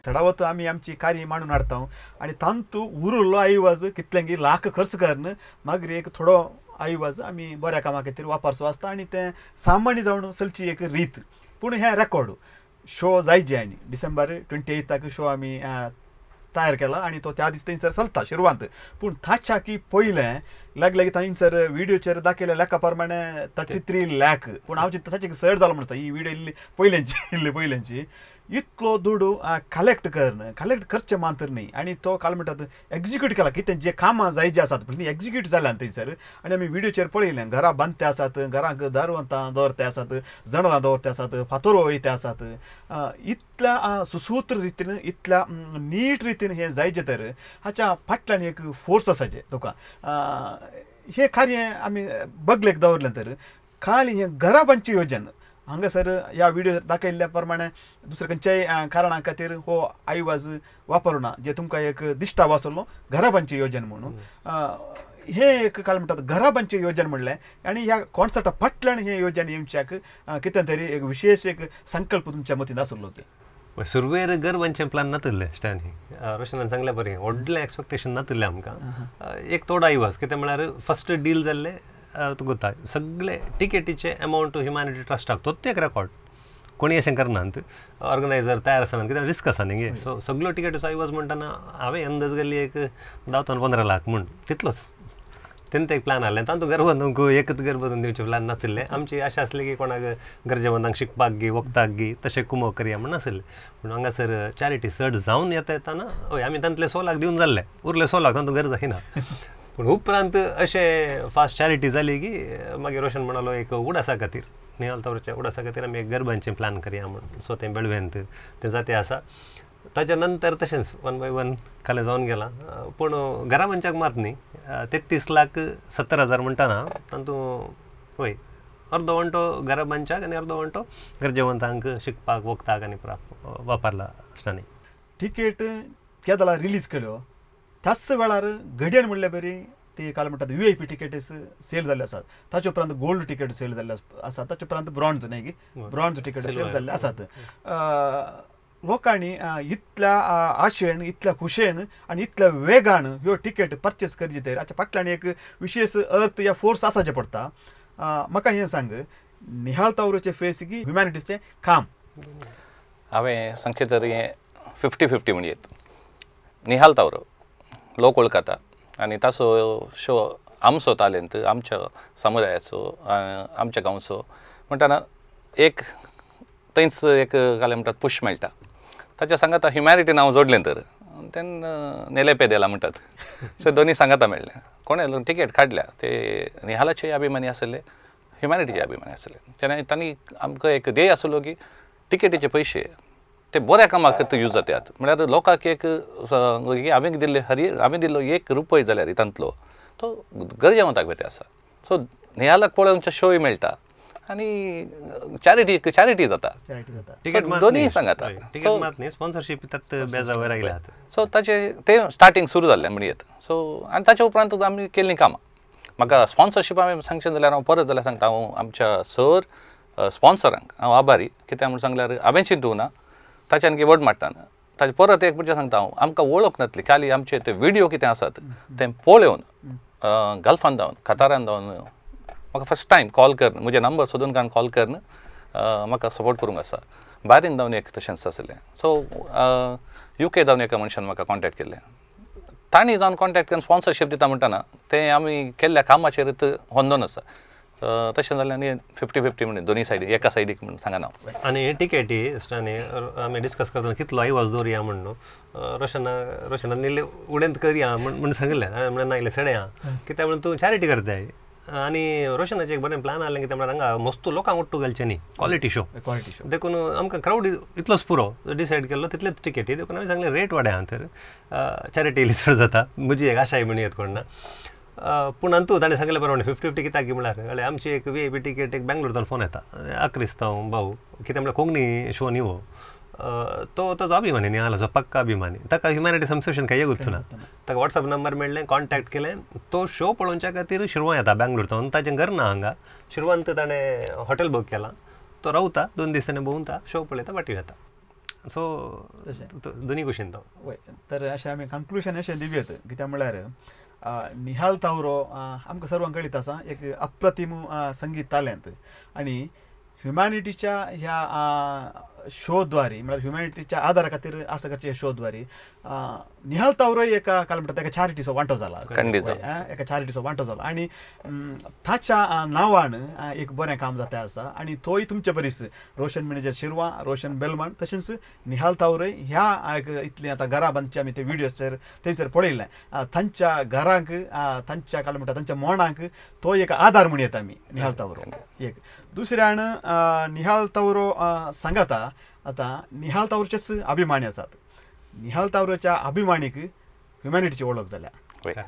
चडावत आमी आमची कार्य मांडून हाडटा आनी तांतू उरिल्लो आयवाज कितल्यांगी लाख खर्च करून मागीर एक थोडो आयवाज आमी बऱ्या कामा खातीर वापरचो आसता आनी तें सामान्य जावन चलची एक रीत. पूण हें रेकॉर्ड शो जायचे आनी डिसेंबर 28 शो आमी तयार केला आनी तो त्या दीस थंयसर चलता शिरवांत. पूण ताच्या की पयलें लागले की थंयसर व्हिडियोचेर दाखयल्या लेखा प्रमाणे 33 लाख. पूण हांव चिंतता ताचे चड जालो म्हणटा ही व्हिडियो इल्ली पयल्यांची इल्ली पयल्यांची इतलो दुडू कलेक्ट करून कलेक्ट करचें मात्र न्ही आनी तो काल म्हणटात एक्जिक्यूट केला कितें जे कामां जाय जे आसात पूण ती एक्जिक्यूट जाल्यान थंयसर. आनी आमी व्हिडियोचेर पळयलें घरां बांदते आसात, घरांक दारवंतां दवरते आसात, जणलां दवरते आसात, फातोर वयते आसात. इतल्या सुसूत्र रितीन इतल्या नीट रितीन हें जायचें तर हाच्या फाटल्यान एक फोर्स आसाचें तुका हें कार्य आमी बगलेक दवरलें तर खाली हें घरां बांदची योजन हांगासर ह्या व्हिडियो दाखयल्ल्या प्रमाणे दुसऱ्या खंयच्याय कारणा खातीर हो आयवाज वापरुना जे तुमकां एक दिश्टावो आसलो घरां बांदची योजन म्हणून हे एक काल म्हणटात घरां बांदची योजन म्हणलें आनी ह्या कॉन्सर्टा फाटल्यान हें योजन येवच्याक कितें तरी एक विशेष एक संकल्प तुमच्या मतींत आसलो की सुरवेर घर बांदचें प्लान नातिल्लें स्टॅनी रोशनान सांगल्या बरें व्हडलें एक्सपेक्टेशन नातिल्लें आमकां. एक थोडो आयवाज कितें म्हळ्यार फर्स्ट डील जाल्लें तुका गोता सगळे टिकेटीचे अमावंट ह्युमॅनिटी ट्रस्टाक तोच एक रेकॉर्ड कोणी अशें करनात ऑर्गनायझर तयार आसना कित्याक रिस्क आसा न्ही गे. सो सगळ्यो टिकेटीचो आयवाज म्हणटना हांवें अंदाज गेल्ली एक 10 ते 15 लाख म्हूण तितलोच तेन्ना एक प्लान आहलें. तातूंत घर बांदूंक एकच घर बांदून दिवचें प्लान नाशिल्लें. आमची आशा आसली की कोणाक गरजेवंतांक शिकपाक गी वखदाक गी तशें कुमोक करया म्हूण नाशिल्लें. पूण हांगासर चॅरिटी चड जावन येता येताना हय आमी तांतले 100 लाख दिवन जाल्ले उरले 100 लाख तातूंत गरज जायना. पूण उपरांत अशें फास्ट चॅरिटी जाली की मागीर रोशन म्हणालो एक उडासा खातीर निहाल तावरच्या उडासा खातीर आमी एक गरबांचें प्लान करया म्हूण. सो तें बेळवेंत तें जाते आसा. ताच्या नंतर तशेंच 1 बाय 1 खालें जावन गेलां. पूण घरा मनशाक मात न्ही 33,70,000 म्हणटाना तातूंत वय अर्दो वांटो घरा बांदच्याक आनी अर्दो वांटो गरजेवंतांक शिकपाक वखदाक आनी वापरला आसतना. टिकेट केदला रिलीज केल्यो त्याच वेळार घडयेन म्हणल्यार बरी ती काल म्हणटात VIP tickets sale जाल्ले आसात. ताचे उपरांत गोल्ड तिकेट सेल जाल्ले आसात, ताचे उपरांत ब्रॉन्ज न्ही की ब्रॉन्ज तिकेट सेल जाल्ले आसात. लोकांनी इतल्या आशेन इतल्या खुशेन आनी इतल्या वेगान ह्यो तिकेट परचेस करची तर हाच्या फाटल्यान एक विशेष अर्थ या फोर्स आसाचें पडटा. म्हाका हें सांग निहाल तावरोचें फेस की ह्युमॅनिटीचें काम हांवें सांगचें तर हें 50-50 म्हणयेत. निहाल तावरो लोक वळखता आनी ताचो शो आमचो तालेंत आमच्या समुदायाचो आमच्या गांवचो म्हणटना एक थंयच एक घालें म्हणटात पुश मेळटा. ताच्या सांगाता ह्युमॅनिटी नांव जोडलें तर तेन्ना नेलेपे देला म्हणटात. सो दोनी सांगाता मेळ्ळें कोणें टिकेट काडल्या ते निहालाचे अभिमानी आसले ह्युमॅनिटीचे अभिमानी आसले. तेन्ना तांणी आमकां एक ध्येय आसलो की टिकेटीचे पयशे ते बऱ्या कामाक यूज जातात म्हळ्यार लोकांक एक हांवें दिल्ले हरी हांवें दिल्लो 1 रुपय जाल्यार तांतलो तो गरजेवंताक वयता आसा. सो निहालाक पळोवन शोय मेळटा आनी चॅरिटी चॅरिटी जाता दोनूय सांगाता. सो ताचे तें स्टार्टींग सुरू जाल्लें म्हणयेत. सो आनी ताच्या उपरांत आमी केल्लीं कामां म्हाका स्पॉन्सरशीप हांवें सांगचें जाल्यार हांव परत जाल्यार सांगता हांव आमच्या सर स्पॉन्सरांक हांव आभारी कित्याक म्हूण सांगल्यार हांवें चिंतूं ना ताच्यान की व्हड माट्टान ताजे परत एक म्हणजे सांगता हांव आमकां वळख नासली खाली आमचे ते व्हिडियो कितें आसात ते पळोवन गल्फान जावन कतारान जावन म्हाका फर्स्ट टायम कॉल कर म्हजे नंबर सोदून काडून कॉल करून म्हाका सपोर्ट करूंक आसा बारीन जावन एक तशेंच आसलें सो युके जावन एका मनशान म्हाका कॉन्टेक्ट केल्लें तांणी जावन कॉन्टेक्ट करून स्पॉन्सरशीप दिता म्हणटना तें आमी केल्ल्या कामाचेर होंदोन आसा तशें जाल्यार आनी 50-50 म्हणून दोनी सायडी एका सायडीक म्हणून सांगना हांव आनी हे टिकेटी आनी आमी डिस्कस करतना कितलो आयवाज दवरया म्हणून रोशना इल्लें उडेंत करया म्हण सांगिल्लें हांवें म्हणलें ना इल्लें सड्या कित्याक म्हणून तूं चॅरिटी करताय आनी रोशनाचें एक बरें प्लॅन आहलें कित्याक म्हळ्यार हांगा मस्त लोकांक ओट्टू घालचें न्ही क्वॉलिटी शो देखून आमकां क्रावड इतलोच पुरो डिसायड केल्लो तितलेच टिकेटी देखून हांवें सांगलें रेट वाडया तर चॅरिटी इल्ली चड जाता म्हजी एक आशाय म्हणून येत कोण ना पूण अंतू ताणें सांगलें प्रमाणे 50-50 कित्याक म्हळ्यार कळ्ळें आमची एक व्ही I P ticket एक बेंगलोर फोन येता आक्रिस्तांव भाऊ कितें म्हळ्यार कोंकणी शो न्ही हो तो ताजो अभिमानी न्ही आलो पक्का अभिमानी ताका ह्युमॅनिटी संस्थेशन कांय गुत्तू ना ताका वॉट्सएप नंबर मेळ्ळें कॉन्टेक्ट केलें तो शो पळोवच्या खातीर शिरवां येता बेंगलोर तो ताचें घर ना हांगा शिरवांत ताणें हॉटेल बूक केलां तो रावता 2 दिसांनी भोंवता शो पळयता वाटी वता सो दोनी कुशीन तो तर अशें आमी कन्क्लुजन अशें दिवयत कित्याक म्हळ्यार निहाल तावरो आमकां सर्वांक कळीत आसा एक अप्रतिम संगीत तालेंत आनी ह्युमॅनिटीच्या ह्या शोद्वारे म्हळ्यार ह्युमॅनिटीच्या आदारा खातीर आसा करचे शोद्वारे निहाल तावरो एका काल म्हणटा एका चॅरिटीचो वांटो जाला एका चॅरिटीचो वांटो जाला आनी ताच्या नांवान एक बरें काम जाता आसा आनी तोय तुमचे बरीच रोशन मिनेजर शिरवा रोशन बेलमान तशेंच निहाल तावरे ह्या एक इतलीं आतां घरां बांदचे आमी ते व्हिडियोचेर थंयसर पळयलें तांच्या घरांक तांच्या काल म्हणटा तांच्या मोणांक तो एक आदार म्हण येता आमी निहाल तावरो एक दुसऱ्यान निहाल तावरो सांगाता आतां निहाल तावरोचेच अभिमानी आसात निहाल तावरोच्या अभिमानीक ह्युमॅनिटीची वळख जाल्या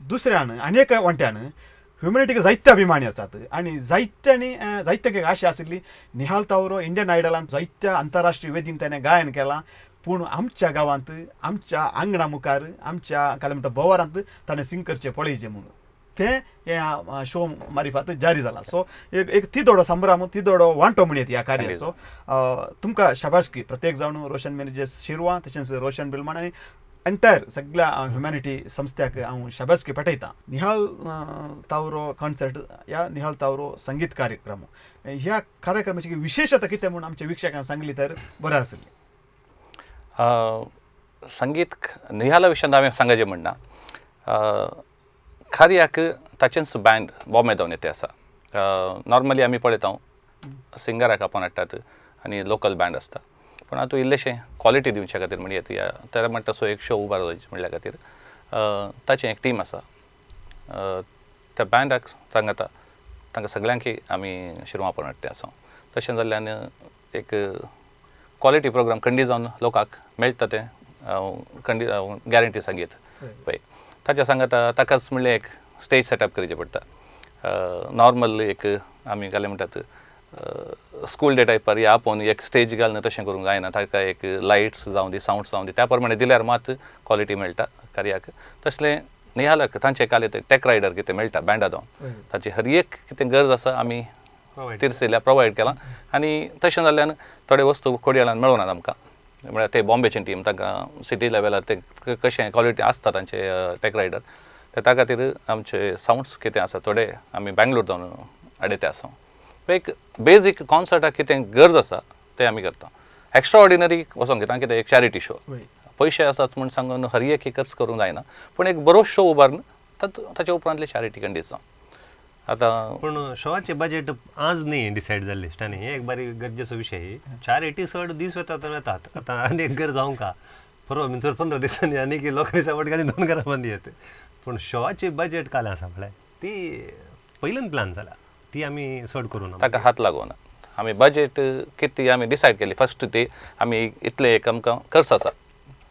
दुसऱ्यान आनी एका वांट्यान ह्युमॅनिटीक जायते अभिमानी आसात आनी जायत्यांनी जायत्यांक एक आशा आशिल्ली निहाल तावरो इंडियन आयडलान जायत्या आंतरराष्ट्रीय वेदीन ताणें गायन केलां पूण आमच्या गांवांत आमच्या आंगणा मुखार आमच्या काय म्हणटा भोवारांत ताणें सिंग करचें पळयचें म्हणून तें ह्या शो मारिफात जारी जाला सो एक एक तिदोडो संभ्रम तिदोडो वांटो म्हणयत ह्या कार्याचो तुमकां शाबासकी प्रत्येक जावन रोशन मेनेजर शिरवा तशेंच रोशन बिलमान आनी एंटायर सगळ्या ह्युमॅनिटी संस्थ्याक हांव शाबासकी पाठयतां निहाल तावरो कॉन्सर्ट ह्या निहाल तावरो संगीत कार्यक्रम ह्या कार्यक्रमाची विशेषता कितें म्हूण आमच्या वीक्षकांक सांगली तर बरें आसलें संगीत निहाला विशयांत हांवें सांगाचें म्हणना खार्याक ताचेंच बँड बॉम्बे जावन येते आसा नॉर्मली आमी पळयता सिंगराक आपोवन हाडटात आनी लोकल बँड आसता पूण आतां इल्लेशें क्वॉलिटी दिवच्या खातीर म्हणजे ह्या त्या म्हणटा तसो एक शो उबार म्हणल्या खातीर ताचें एक टीम आसा त्या बँडाक सांगता तांकां सगळ्यांकय आमी शिरवां आपोवन हाडटा आसा तशें जाल्ल्यान एक क्वॉलिटी प्रोग्राम खंडीत जावन लोकांक मेळटा तें खंडीत गॅरंटी सांगीत पळय ताच्या सांगाता ताकाच म्हणलें एक स्टेज सेटअप करचें पडटा नॉर्मल एक आमी घालें म्हणटात स्कूल डे टायपार या आपोवन एक स्टेज घालून तशें करूंक जायना ताका एक लायट्स जावं दी सावंड्स जावं दी त्या प्रमाणे दिल्यार मात क्वॉलिटी मेळटा कार्याक तसलें निहालक तांचे काले ते टॅक रायडर कितें मेळटा बँडा जावन ताची हर एक कितें गरज आसा आमी तिरसेल्या प्रोवायड केलां आनी तशें जाल्ल्यान थोडे वस्तू खोडयेल्यान मेळोनात आमकां म्हळ्यार ते बॉम्बेचे टीम तांकां सिटी लेवलार ते कशें क्वॉलिटी आसता तांचे टॅक रायडर तर त्या खातीर आमचे सावंड्स कितें आसा थोडे आमी बेंगलोर जावन हाडयते आसा एक बेजीक कॉन्सर्टाक कितें गरज आसा तें आमी करता एक्स्ट्रा ऑर्डिनरी वचोंक घेता कितें एक चॅरिटी शो पयशे आसात म्हूण सांगून हर एक खर्च करूंक जायना पूण एक बरो शो उबारून ताच्या उपरांतली चॅरिटी खंडीत जावं आतां पूण शोचे बजेट आज न्ही डिसायड जाल्ली आनी हे एक बारीक गरजेचो विशय चॅरिटी चड दीस वतात वतात आतां आनी एक घर जावंक का बरोबर चड 15 दिसांनी आनी की लोकांनी सपोर्ट आनी 2 घरां बांदी येत पूण शोची बजेट काल आसा म्हळ्यार ती पयल्यान प्लॅन जाला ती आमी चड करूं ना ताका हात लागोना आमी बजेट कितें आमी डिसायड केली फर्स्ट ती आमी इतले एक आमकां खर्च आसा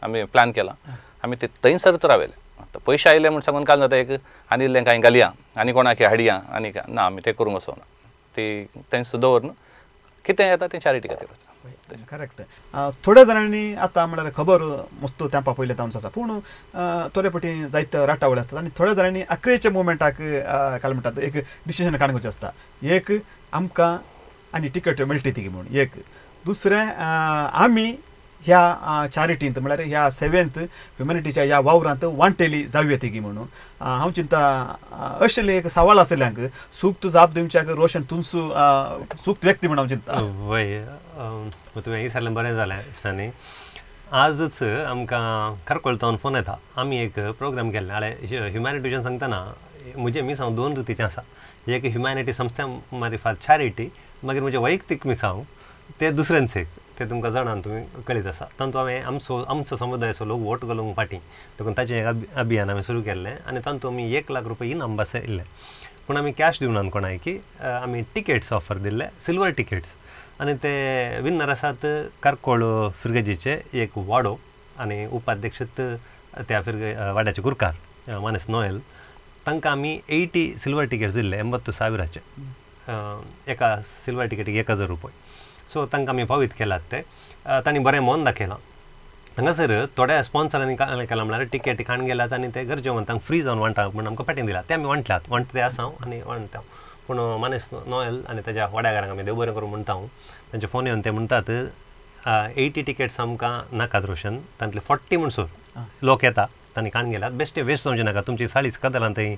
आमी प्लॅन केला आमी ते थंयसर रावले आतां पयशे आयले म्हूण सांगून काल जाता एक आनी इल्लें कांय घालया आनी कोणाक हाडया आनी ना आमी तें करूंक वचोना ती तेंच दवरून कितें येता तें चॅरिटी खातीर वता करेक्ट थोड्या जाणांनी आतां म्हळ्यार खबर मस्त तेंपा पयलें तांचो आसा पूण थोडे फावटी जायते राटावळ आसतात आनी थोड्या जाणांनी अकरेच्या मुवमेंटाक काय म्हणटात एक डिसिजन काडूंक आसता एक आमकां आनी टिकेट मेळटी ती म्हूण एक दुसरें आमी ह्या चॅरिटींत म्हळ्यार ह्या सेवेंत ह्युमॅनिटीच्या ह्या वावरांत वांटेली जावं येता की म्हणून हांव चिंता अशें एक सवाल आसल्यांक सूक्त जाप दिवच्याक रोशन तुमचो सूक्त व्यक्ती म्हणून हांव चिंता. वय तुवें विचारलें बरें जालें सनी. आजच आमकां खारकोळ तावन फोन येता. आमी एक प्रोग्राम केल्ले हाळे ह्युमॅनिटीच्यान सांगतना म्हजें मिसांव दोन रितीचें आसा. एक ह्युमॅनिटी संस्था मारिफात चॅरिटी, मागीर म्हजें वैयक्तीक मिसांव ते दुसऱ्यांच एक ते तुमकां जाणान तुमी कळीत आसा. तातूंत हांवें आमचो आमचो समुदायाचो लोक वोट घालूंक फाटीं देखून ताचें एक अभियान हांवें सुरू केल्लें आनी तातूंत आमी 1 लाख रुपया इनाम बसयल्लें. पूण आमी कॅश दिवनात कोणाक की आमी टिकेट्स ऑफर दिल्ले, सिल्वर टिकेट्स. आनी ते विन्नर आसात कारकोळ फिर्गजीचे एक वाडो आनी उपाध्यक्ष त्या वाड्याचे गुरकार मानेस नोएल, तांकां आमी 80 सिल्वर टिकेट्स दिल्ले 80,000चे, एका सिल्वर टिकेटीक 1,000 रुपये. सो तांकां आमी पावीत केलात ते तांणी बरें मन दाखयलां. हांगासर थोड्या स्पॉन्सरांनी केलां म्हळ्यार टिकेट काण गेल्यात आनी ते गरजेवंतांक फ्री जावन वांटा म्हूण आमकां पाटीं दिला, ते आमी वांटल्यात, वांटते आसा आनी वांटता. पूण मानेस नोएल आनी ताज्या वाड्यागारांक आमी देव बरें करूं म्हणटा. हांव तांचे फोन येवन ते म्हणटात 80 टिकेट्स आमकां नाकात रोशन, तांतले 40 म्हणसर लोक येता तांणी काण गेल्यात, बेश्टे वेस्ट जावचें नाका, तुमची 40 कदलां थंय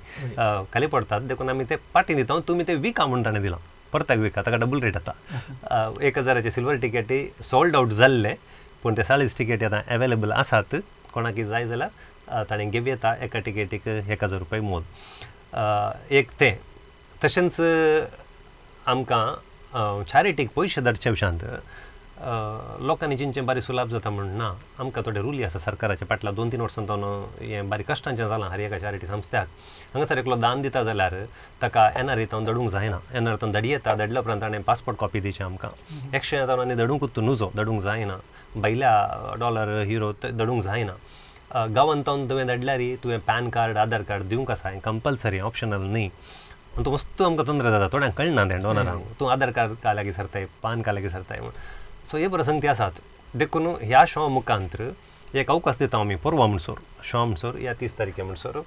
खाली पडटात, देखून आमी ते पाटीं दिता, तुमी ते विका म्हूण ताणें दिलां. परताक विका, ताका डबल रेट येता. 1,000चे सिल्वर टिकेटी सोल्ड आवट जाल्ले, पूण ते 40 टिकेटी आतां एवेलेबल आसात. कोणाक जाय जाल्यार ताणें घेवं येता, एका टिकेटीक 1,000 रुपया मोल. एक तें तशेंच आमकां चॅरिटीक पयशे धाडचे विशयांत लोकांनी चिंचें बारीक सुलाभ जाता म्हण ना, आमकां थोडे रुली आसा सरकाराचे फाटल्या 2-3 वर्सां तावन हें बारीक कश्टांचें जालां हर एका चॅरिटी संस्थ्याक. हांगासर एकलो दान दिता जाल्यार ताका एन आर ई तावन धाडूंक जायना, एन आर तावन धाडी येता, धाडल्या उपरांत ताणें पासपोर्ट कॉपी दिवची आमकां. एक्सचेंज तावन आनी धाडूंकूच नुजो, धाडूंक जायना, भायल्या डॉलर युरो धाडूंक जायना. गांवांत तावन तुवें धाडल्यार तुवें पॅन कार्ड आधार कार्ड दिवंक आसा, हें कंपल्सरी, ऑप्शनल न्ही. आनी तूं मस्त आमकां तोंदरे जाता, थोड्यांक कळना तें डोनरांक, तूं आधार कार्ड का लागीं सरताय, पान का लागीं सरताय म्हूण. सो हे बरो संगती आसात. देखून ह्या शो मुखांत एक अवकाश दिता आमी परवा म्हणसर, शो म्हणसर ह्या 30 तारखे म्हणसर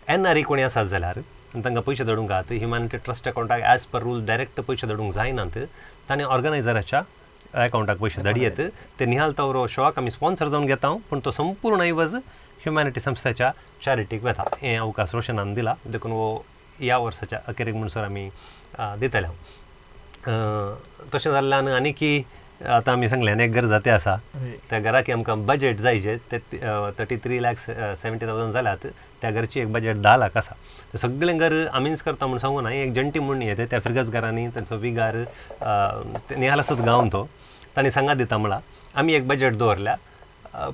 एन आर ई कोणी आसात जाल्यार आनी तांकां पयशे धाडूंक आहात ह्युमॅनिटी ट्रस्ट अकावंटाक एज पर रूल डायरेक्ट पयशे धाडूंक जायनात, ताणें ऑर्गनायजराच्या अकावंटाक पयशे धाडयेत. ते निहाल तावरो शोआक आमी स्पॉन्सर जावन घेता, पूण तो संपूर्ण ऐवज ह्युमॅनिटी संस्थेच्या चॅरिटीक वता. हें अवकाश रोशनान दिला, देखून हो ह्या वर्साच्या अखेरेक म्हणसर आमी दितले. तशें जाल्ल्यान आनी की आतां आमी सांगलें एक घर जाते आसा, त्या घराक आमकां बजेट जायचे ते 33,70,000 जाल्यात, त्या घरची एक बजेट 10 लाख आसा. सगळें घर आमीच करता म्हूण सांगू ना, एक जंटी म्हूण येते त्या फिरगज घरांनी तांचो विगार निहाल आसत गांव तो तांणी सांगात दिता म्हळां आमी एक बजेट दवरल्या,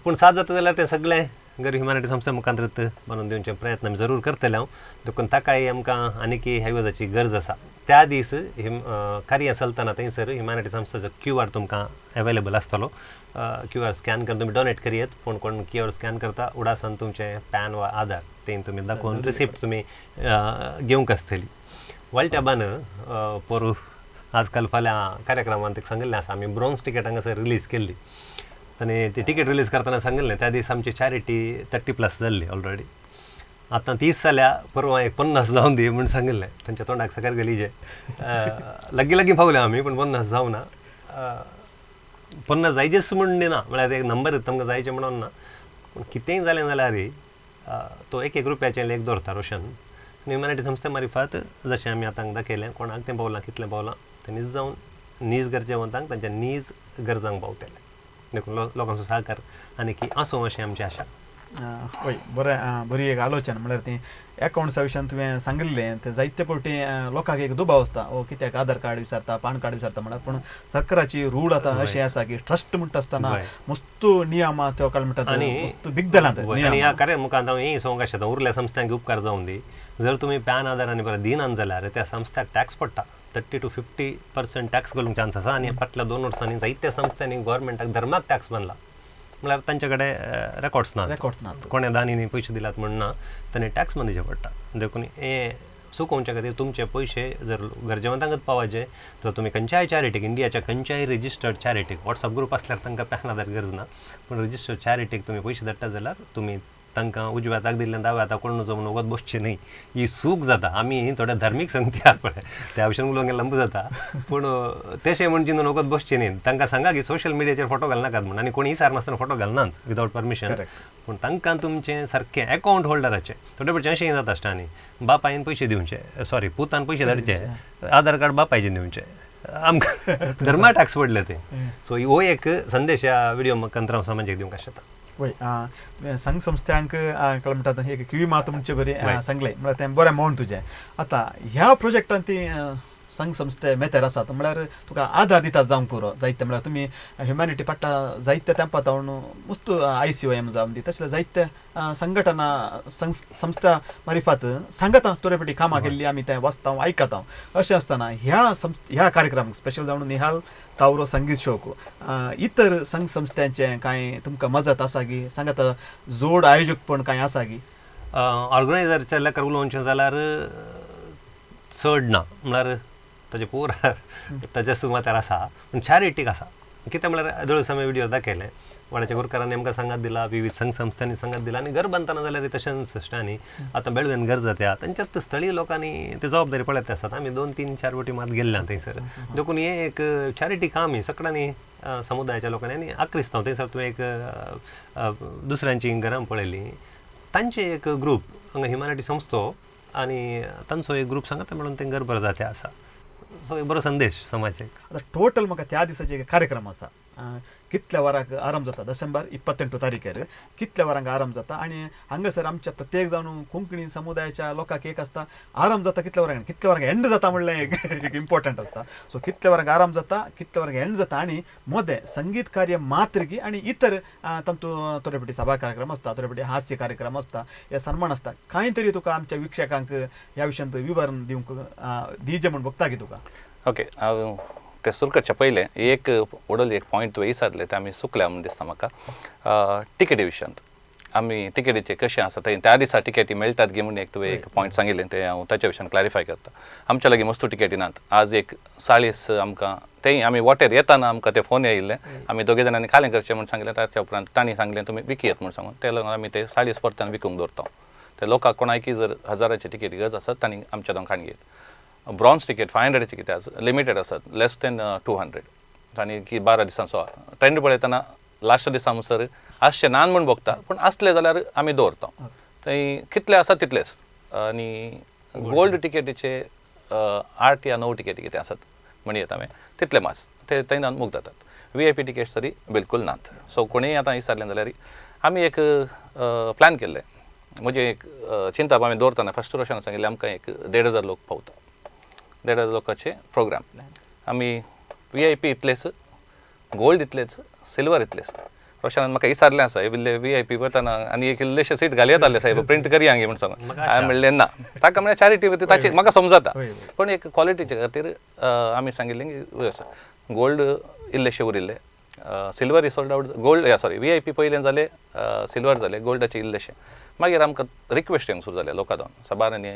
पूण सात जाता जाल्यार तें सगळें घर ह्युमॅनिटी संस्थे मुखांतरत बांदून दिवचे प्रयत्न आमी जरूर करतले हांव. देखून ताकाय आमकां आनीक ह्या गरज आसा. त्या दीस कार्य चलतना थंयसर ह्युमॅनिटी संस्थेचो क्यू आर तुमकां एवेलेबल आसतलो. क्यू आर स्कॅन करून तुमी डोनेट करयेत, पूण कोण क्यू आर स्कॅन करता उडासान तुमचें पॅन वा आधार तें तुमी दाखोवन रिसिप्ट तुमी घेवंक आसतली. वळट्याबान पोरू आजकाल फाल्यां कार्यक्रमांत एक सांगिल्लें आसा, आमी ब्रॉन्ज टिकेट हांगासर रिलीज केल्ली आनी ती टिकेट रिलीज करतना सांगिल्लें त्या दीस आमची चॅरिटी 30+ जाल्ली ऑलरेडी, आतां 30 जाल्या, परवां एक 50 जावन दी म्हूण सांगिल्लें. तांच्या तोंडाक सकार गलीजे लागीं लागीं पावले आमी, पूण 50 जावना, 50 जायचेच म्हूण दिना, म्हळ्यार एक नंबर तांकां जायचें म्हणून ना, पूण कितेंय जालें जाल्यार तो 1-1 रुपयाचें लेख दवरता रोशन. आनी ह्युमॅनिटी संस्थे मारिफात जशें आमी आतां दाखयलें कोणाक तें पावलां कितलें पावलां तें नीज जावन नीज गरजेवंतांक तांच्या नीज गरजांक पावतलें. देखून लोकांचो सहकार आनी की आसूं अशें आमची आशा. हय बरें, बरी एक आलोचना म्हळ्यार ती अकावंट्सा विशयान तुवें सांगिल्लें तें जायते फावटी लोकांक एक दुबाव आसता, ओ कित्याक आधार कार्ड विचारता, पान कार्ड विचारता म्हळ्यार, पूण सरकाराची रूल आतां अशें आसा की ट्रस्ट म्हणटा आसतना मस्त नियम त्यो काळ म्हणटात मस्त बिगदलात. आनी ह्या कार्य मुखार हांव हें सांगूंक आशेता, उरल्या संस्थांक उपकार जावन दी, जर तुमी पॅन आधार आनी परत दिनात जाल्यार त्या संस्थ्याक टॅक्स पडटा, 30 to 50% tax घालूंक चान्स आसा. आनी फाटल्या 2 वर्सांनी जायत्या संस्थांनी गोवोरमेंटाक धर्माक टॅक्स बांदला, म्हळ्यार तांचे कडेन रेकॉर्ड्स ना, रेकॉर्ड्स ना, कोणें दानींनी पयशे दिलात म्हण ना, ताणें टॅक्स बांदचे पडटा. देखून हें चुकोवच्या खातीर तुमचे पयशे जर गरजेवंतांकच पावाचे तर तुमी खंयच्याय चॅरिटीक, इंडियाच्या खंयच्याय रजिस्टर्ड चॅरिटीक, वॉट्सअप ग्रूप आसल्यार तांकां पॅन आधार गरज ना, पूण रजिस्टर्ड चॅरिटीक तुमी पयशे धाडटा जाल्यार तुमी तांकां उजव्या हाताक दिल्लें दाव्या हाताक कोण नजो म्हणून वगत बसचें न्ही, ही चूक जाता. आमी थोड्या धार्मीक संगती आहा पळय त्या भशेन उलोवंक लांब जाता, पूण तशें म्हूण चिंतून वगत बसचें न्ही. तांकां सांगा की सोशल मिडियाचेर फोटो घालनाकात म्हूण, आनी कोण विचारनासतना फोटो घालनात विदावट परमिशन. पूण तांकां तुमचें सारकें एकावंट होल्डराचें थोडे फावटी अशें जाता आसता न्ही, बापायन पयशे दिवचे, सॉरी पुतान पयशे धाडचे, आधार कार्ड बापायचें दिवचें, आमकां धर्मा टॅक्स पडले ते. सो हो एक संदेश ह्या विडियो कंत्रांव समाजाक दिवंक आशेता. वय संघ संस्थांक कळ म्हणटात एक किवी मात म्हणचे बरी सांगलें म्हळ्यार तें बरें म्हण तुजें. आतां ह्या प्रोजेक्टान ती संघ संस्थे मेतेर आसात म्हळ्यार तुका आदार दितात जावंक पुरो जायते, म्हळ्यार तुमी ह्युमॅनिटी पट्टा जायते तेंपा जावन मुस्त ICOM जावन दी तसले जायते संघटना संस्था मारिफात सांगता थोडे फावटी कामां केल्ली आमी तें वाचता आयकता. अशें आसतना ह्या ह्या कार्यक्रमाक स्पेशल जावन निहाल तावरो संगीत शोक इतर संघ संस्थांचें कांय तुमकां मजत आसा की सांगता जोड आयोजकपण कांय आसा की ऑर्गनायझरच्या लेखार उलोवचें जाल्यार चड ना, म्हळ्यार ताजे पुरा ताज्या सुमातार आसा, पूण चॅरिटीक आसा. कितें म्हळ्यार दोळे आमी विडियो दाखयले, वाड्याच्या गोरकारांनी आमकां सांगात दिला, विविध संघ संस्थांनी सांगात दिला, आनी घर बांदतना जाल्यार तशेंच सिस्टांनी आतां बेळवेन घर जाता तांच्यात स्थळीय लोकांनी ते जबाबदारी पळयत आसात. आमी 2-3-4 वटी मात गेल्ले थंयसर, देखून हें एक चॅरिटी काम ही सगळ्यांनी समुदायाच्या लोकांनी आनी आक्रिस्तांव थंयसर तुवें एक दुसऱ्यांची घरां पळयलीं, तांचे एक ग्रूप हांगा ह्युमॅनिटी संस्थो आनी तांचो एक ग्रूप सांगता म्हणून तें घर बरें जाता आसा. सो एक बरो संदेश समाजाक. आतां टोटल म्हाका त्या दिसाचे एक कार्यक्रम आसा, कितल्या वरांक आरंभ जाता डिसेंबर 28 तारीखेर कितल्या वरांक आरंभ जाता आनी हांगासर आमच्या प्रत्येक जावन कोंकणी समुदायाच्या लोकांक एक आसता आरंभ जाता कितल्या वरांक, कितल्या वरांक एंड जाता म्हणलें एक इम्पॉर्टंट आसता. सो कितल्या वरांक आरंभ जाता, कितल्या वरांक एंड जाता आनी मदें संगीत कार्य मात्र आनी इतर तातूंत थोडे फावटी सभा कार्यक्रम आसता, थोडे फावटी हास्य कार्यक्रम आसता, हे सन्मान आसता. कांय तरी तुका आमच्या वीक्षकांक ह्या विशयांत विवरण दिवंक दिजे म्हूण बघता की तुका. ओके, हांव ते सुरू करच्या पयलें एक व्हडली एक पॉयंट तुवें विचारलें तें आमी चुकल्या म्हूण दिसता म्हाका. टिकेटी विशयांत आमी टिकेटीचें कशें आसा तें त्या दिसा टिकेटी मेळटात गी म्हूण एक तुवें एक पॉयंट सांगिल्लें तें हांव ताच्या विशयान क्लॅरिफाय करता. आमच्या लागीं मस्तू टिकेटी नात. आज एक 40 आमकां तेंय आमी वॉटेर येताना आमकां ते फोन येयल्ले, आमी दोगे जाणांनी खालें करचें म्हूण सांगलें, ताच्या उपरांत तांणी सांगलें तुमी विकयत म्हूण सांगून ते लागून आमी ते 40 परतान विकूंक दवरता. ते लोकांक कोणायकी जर 1000ची टिकेटी गरज आसत तांणी आमच्या दोन खाण घेत. ब्रॉन्ज टिकेट 500ची कितें आसा लिमिटेड आसात, लेस देन 200 आनी की 12 दिसांचो ट्रेंड पळयतना लास्ट दिसा म्हणसर आसचे नान म्हूण भोगता, पूण आसले जाल्यार आमी दवरता थंय कितले आसा तितलेच. आनी गोल्ड टिकेटीचे 8 या 9 टिकेटी कितें आसात म्हणयेत हांवें तितले मात ते थंय मुक्त जातात. VIP tickets तरी बिलकूल नात. सो कोणीय आतां विचारलें जाल्यार आमी एक प्लॅन केल्लें, म्हजें एक चिंतप आमी दवरतना फर्स्ट रोशन सांगिल्लें आमकां एक 1500 लोक पावता, 1500 लोकांचे प्रोग्राम आमी VIP इतलेच, गोल्ड इतलेच, सिल्वर इतलेच. रोशनान म्हाका विचारलें आसा इल्ले VIP वतना आनी एक इल्लेशे सीट घालयत आसले साहेब प्रिंट करया गे म्हूण सांगून, हांवें म्हणलें ना, ताका म्हळ्यार चॅरिटी खातीर ताची म्हाका समजता, पूण एक क्वॉलिटीचे खातीर आमी सांगिल्लें की गोल्ड इल्लेशे उरिल्ले, silver sold out, gold sorry VIP पयलें जालें, सिल्वर जालें, गोल्डाचे इल्लेशे. मागीर आमकां रिक्वेस्ट येवंक सुरू जालें लोकां जावन साबारांनी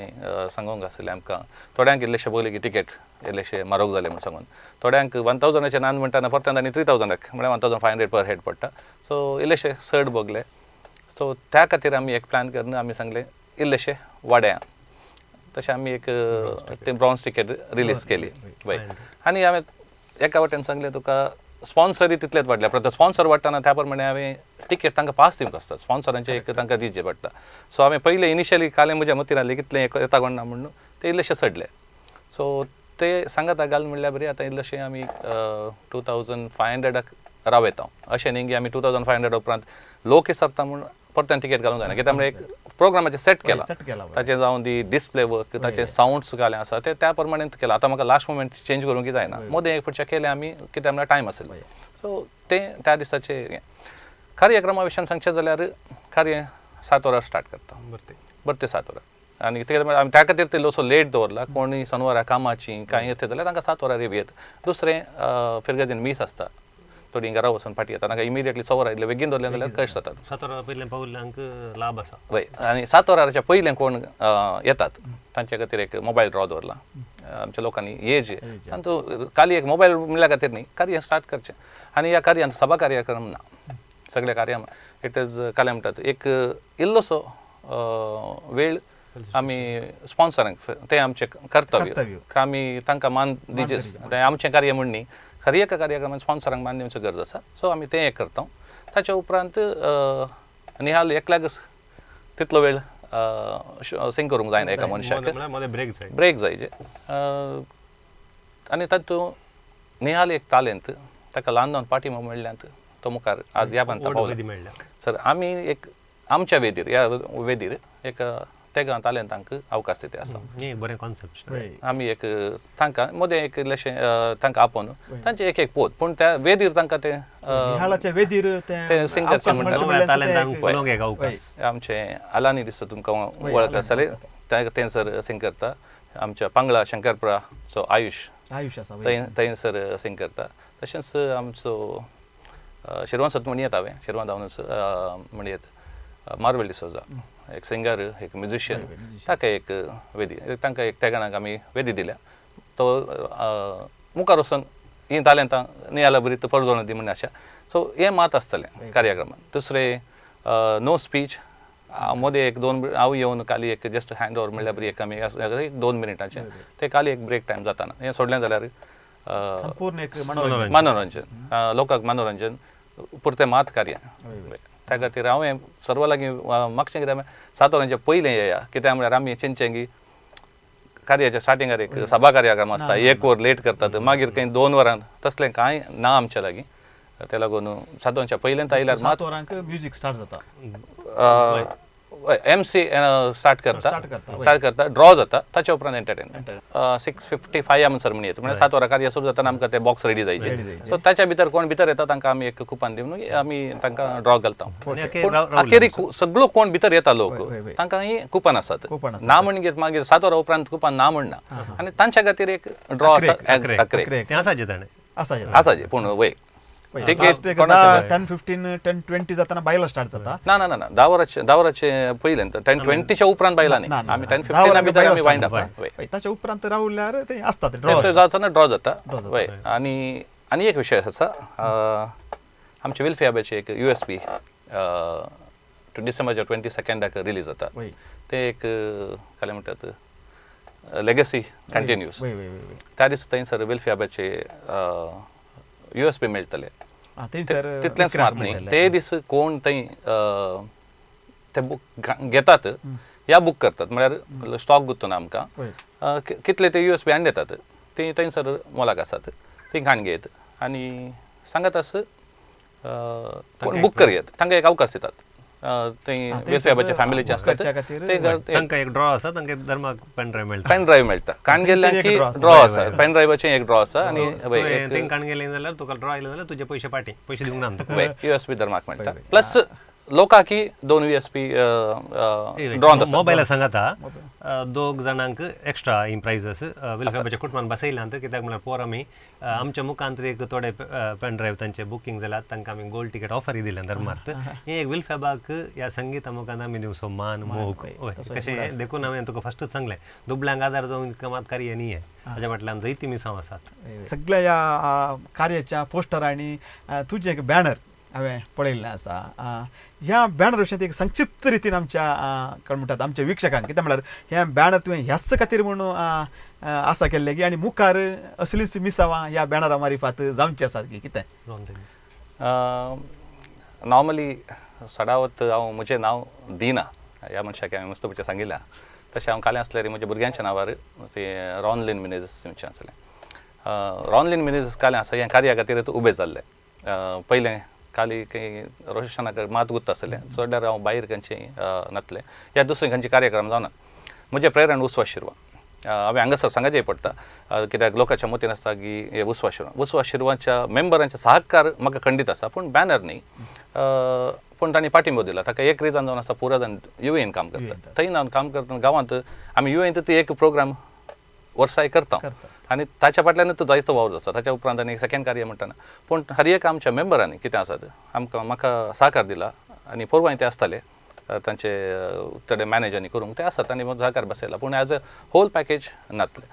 सांगूंक आसलें आमकां, थोड्यांक इल्लेशे पयलें की टिकेट इल्लेशे म्हारग जालें म्हूण सांगून, थोड्यांक 1000चे नान म्हणटाना परत्यान आनी 3000क म्हळ्यार 1500 पर हेड पडटा. सो इल्लेशे चड भोगले. सो त्या खातीर आमी एक प्लॅन करून आमी सांगलें इल्लेशे वाड्या तशें आमी एक ते ब्रॉन्ज टिकेट रिलीज केली. वय आनी हांवें एका वाटेन सांगलें तुका स्पॉन्सरय तितलेच वाडले, परत स्पॉन्सर वाडटना त्या प्रमाणे हांवें टिकेट तांकां पास दिवंक आसता, स्पॉन्सरांचे एक तांकां दिवचें पडटा. सो हांवें पयलें इनिशियली कालें म्हज्या मतीर आसलें कितलें येता कोण ना म्हणून ते इल्लेशे चडले. सो ते सांगाता घाल म्हणल्यार बरी आतां इल्लेशे आमी 2500 राव येता, अशें न्ही की आमी 2500 उपरांत लोक विचारता म्हूण परत्यान टिकेट घालूंक जायना, कित्याक म्हळ्यार एक प्रोग्रामाचें सेट केलां, ताचें जावन दी डिस्प्ले वर्क, ताचे सावंड्स घालें आसा ते त्या प्रमाणे केलां. आतां म्हाका लास्ट मुमेंट चेंज करूंक जायना, मदें एक पुढच्या केलें आमी कित्याक म्हळ्यार टायम आसलो. सो तें त्या दिसाचें कार्यक्रमा विशयान सांगचें जाल्यार कार्य 7 वरां स्टार्ट करता, बरते 7 वरां. आनी कितें आमी त्या खातीर ते इल्लोसो लेट दवरला, कोणूय सनवारा कामाची कांय येता जाल्यार तांकां 7 वरां येत. दुसरें फिरगजीन मीस आसता, थोडीं घरा वचून फाटीं येता, तांकां इमिडिएटली 6 वरां इतले बेगीन दवरलें जाल्यार कश्ट जातात. 7 वरां पयलें पावल्ल्यांक लाभ आसा. वय, आनी 7 वरांच्या पयलें कोण येतात तांचे खातीर एक मोबायल ड्रॉ दवरला आमच्या लोकांनी येजे तांचो खाली एक मोबायल म्हणल्या खातीर न्ही कार्य स्टार्ट करचें. आनी ह्या कार्यांत सभा कार्यक्रम ना, सगळ्या कार्या it is काल्या म्हणटात एक इल्लोसो वेळ आमी स्पॉन्सरांक तें आमचें कर्तव्य आमी तांकां मान दिजेच तें आमचें कार्य म्हूण न्ही हर एका कार्यक्रमांत स्पॉन्सरांक मान दिवचो गरज आसा सो आमी तें एक करता ताच्या उपरांत निहाल एकल्याकच तितलो वेळ सिंग करूंक जायना एका मनशाक ब्रेक जाय आनी तातूंत निहाल एक तालेंत ताका ल्हान ल्हान पाटी मेळ्ळ्यांत तो मुखार आज ह्या बांदता पावला सर आमी एक आमच्या वेदीर ह्या वेदीर एक तेगां तालेंतांक अवकाश दिता आसा बरें कॉन्सेप्ट आमी एक तांकां मदें एक इल्लेशें तांकां आपोवन तांचें एक एक पोत पूण त्या वेदीर तांकां तें वेदीर तें सिंग करचें म्हणटा आमचें आलानी दिसता तुमकां वळख आसतलें तें सर सिंग करता आमच्या पांगळा शंकरपुराचो आयुश थंयसर सिंग करता तशेंच आमचो शिरवंत सत म्हणयेत हांवें शिरवंत हांव म्हणयेत मार्वेल डिसोजा एक सिंगर एक म्युजिशियन ताका एक वेदी तांकां एक तेगाणाक आमी वेदी दिल्या तो मुखार वचून हीं तालेंतां नियाला बरी परजोण दी म्हण आशा सो हें मात आसतलें कार्यक्रमांत दुसरें नो स्पीच मदें एक दोन हांव येवन खाली एक जस्ट हँड ओवर म्हणल्यार बरी एक आमी एक 2 मिनटांचें तें खाली एक ब्रेक टायम जाताना हें सोडलें जाल्यार मनोरंजन लोकांक मनोरंजन पुरतें मात कार्य त्या खातीर हांवें सर्व लागीं मागचें कितें 7 वरांचे पयलें येया कित्याक म्हळ्यार आमी चिंतचें की कार्याच्या स्टार्टिंगार एक सभा कार्यक्रम आसता 1 वर लेट करतात मागीर खंय 2 वरां तसलें कांय ना आमच्या लागीं ते लागून 7 वरांच्या पयलें आयल्यार 7 वरांक म्युजीक स्टार्ट जाता एम सी स्टार्ट करता ड्रॉ जाता ताच्या उपरांत एंटरटेनमेंट 6:55 म्हणसर म्हण येता म्हणजे 7 वरां कार्य सुरू जाताना आमकां ते बॉक्स रेडी जायचे सो ताच्या भितर कोण भितर येता तांकां आमी एक कुपान दिवन आमी तांकां ड्रॉ घालता पूण अखेरीक सगळो कोण भितर येता लोक तांकां ही कुपान आसात ना म्हणगीर मागीर 7 वरां उपरांत कुपान ना म्हणना आनी तांच्या खातीर एक ड्रॉ आसा आसाचे पूण वय 10:15 10:20 जाताना बायलां स्टार्ट जाता ना ना ना 10 वरांचे पयलें 10:20च्या उपरांत बायलां न्ही आमी 10:15 भितर आमी वायंड अप ताच्या उपरांत रावल्यार ते आसता ड्रॉ जाताना ड्रॉ जाता वय आनी आनी एक विशय आसा आमचे विल्फियाबाचे एक USP डिसेंबरच्या 22 रिलीज जाता ते एक काय म्हणटात लेगसी कंटिन्यूस त्या दिसा थंयसर विल्फियाबाचे USP मेळटले तितलेंच मात न्ही ते दीस कोण थंय ते बूक घेतात या बूक करतात म्हळ्यार स्टॉक गुत्तो ना आमकां कितले ते USP हाडून येतात ती थंयसर मोलाक आसात ती घाण घेत आनी सांगत आस कोण बूक करयत तांकां एक अवकाश दितात थंय विल्फियाबाच्या फॅमिलीचे आसतात ते तांकां एक ड्रॉ आसा तांकां धर्माक पेन ड्रायव्ह मेळटा पेन ड्रायव्ह मेळटा काण गेल्ल्यान की ड्रॉ आसा पेन ड्रायव्हाचें एक ड्रॉ आसा आनी तेंकां काण गेलें जाल्यार तुका ड्रॉ आयलें जाल्यार तुजे पयशे पाटी पयशे दिवंक ना वय USP धर्माक मेळटा प्लस लोकांकी 2 USP draw आसा मोबायला सांगाता 2 जाणांक एक्स्ट्रा ही प्रायजस विल्फियाबाच्या कुटुंबान बसयल्यात कित्याक म्हळ्यार पोर आमी आमच्या मुखांत एक थोडे पेन ड्रायव्ह तांचे बुकींग जाल्यात तांकां आमी गोल्ड टिकेट ऑफर दिल्या धर्मार्थ हें एक विल्फियाबाक ह्या संगीता मुखान आमी दिवचो मान मोग कशें देखून हांवें तुका फस्टूच सांगलें दुबळ्यांक आदार जावन मात कार्य न्ही हें ताच्या फाटल्यान जायतीं मिसांव आसात सगळ्या ह्या कार्याच्या पोस्टरांनी तुजें एक बॅनर हांवें पळयल्लें आसा ह्या बॅनर विशयांत एक संक्षिप्त रितीन आमच्या कोण म्हणटात आमच्या वीक्षकांक कितें म्हळ्यार हें बॅनर तुवें ह्याच खातीर म्हणून आसा केल्लें की आनी मुखार असलींच मिसावां ह्या बॅनरा मारिफात जावचीं आसात की कितें नॉर्मली सडावत हांव म्हजें नांव दिना ह्या मनशाक हांवें मस्त पयशे सांगिल्लें तशें हांव काल्यां आसल्यार म्हज्या भुरग्यांच्या नांवार ते रॉनलीन मिनेझीस म्हणचें आसलें रॉनलीन मिनेझीस काल्यां आसा ह्या कार्या खातीर उबें जाल्लें पयलें खाली खंय रोशनाक मात गुत्त आसलें चडल्यार हांव भायर खंयचें नातलें या दुसरे खंयचे कार्यक्रम जावना म्हजें प्रेरण उस्वा शिरवा हांवें हांगासर सांगचें पडटा कित्याक लोकांच्या मतीन आसता की हे उस्वा शिरवा उस्वा शिरवाच्या मेंबरांचे सहकार म्हाका खंडीत आसा पूण बॅनर न्ही पूण तांणी पाठिंबो दिला ताका एक रिजन जावन आसा पुरा जाण UAN काम करता थंय हांव काम करतना गांवांत आमी UAN ती एक प्रोग्राम वर्साय करता आनी ताच्या फाटल्यान तो जायतो वावर आसता ताच्या उपरांत आनी सेकंड कार्य म्हणटाना पूण हर एक आमच्या मेंबरांनी कितें आसात आमकां म्हाका सहकार दिला आनी पोरवांय ते आसताले तांचे थोडे मॅनेज आनी करूंक ते आसात आनी सहकार बसयला पूण एज अ होल पॅकेज नातलें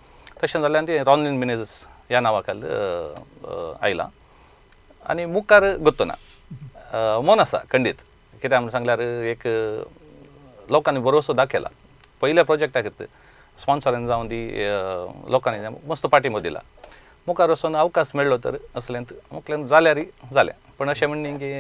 तशें जाल्यार ते रॉनलीन मिनेझीस ह्या नांवा खाल आयलां आनी मुखार गुत्तो ना मन आसा खंडीत कित्याक म्हण सांगल्यार एक लोकांनी भरोसो दाखयला पयल्या प्रोजेक्टाक स्पॉन्सरान जावन दी लोकांनी मस्त पाठिंबो दिला मुखार वचून अवकाश मेळ्ळो तर असलेंत मुखल्यान जाल्यार जालें पण अशें म्हणणी की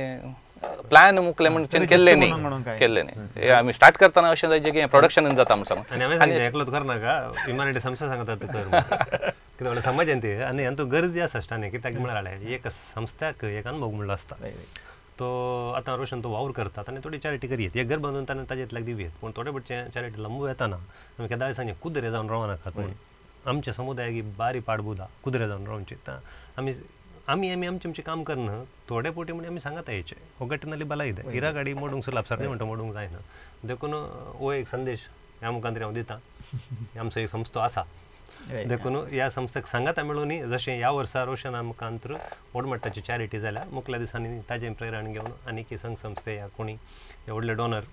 प्लॅन मुखले म्हण केल्ले न्ही केल्ले न्ही आमी स्टार्ट करतना अशें जायचे की प्रोडक्शन जाता म्हण सांगून आनी हांवें सांगलें एकलोच करनाका ह्युमॅनिटी संस्था सांगतात कर कित्याक म्हणल्यार समाजान ती आनी हातूंत गरज जी आसा स्टाने कित्याक म्हळ्यार एक संस्थाक एक अनुभव म्हणलो आसता तो आतां रोशन तो वावर करतात आनी थोडी चॅरिटी करयेत एक घर बांदून ताणें ताजेंतल्याक दिवयेत पूण थोडे भटचे चॅरिटी लंबू येताना आमी केदाळे सांगचें कुदरे जावन रावनाकात म्हणून आमच्या समुदायाक बारी पाडबुदा कुदरे जावन रावची आमी आमी आमी आमचें आमचें काम करना थोडे पोटी म्हणजे आमी सांगता येचे ಒಗ್ಗಟ್ಟಿನಲ್ಲಿ ಬಲ ಇದೆ ಇರಾಗಾಡಿ मोडूंक सुलाप सर म्हणटा मोडूंक जायना देखून हो एक संदेश ह्या मुखांतरी हांव दिता आमचो एक संस्था आसा देखून ह्या संस्थेक सांगाता मेळून जशें ह्या वर्सा रोशना मुखांतर व्हड मट्टाची चॅरिटी जाल्या मुखल्या दिसांनी ताजें प्रेरण घेवन आनीक संघ संस्थे ह्या कोणी व्हडले डोनर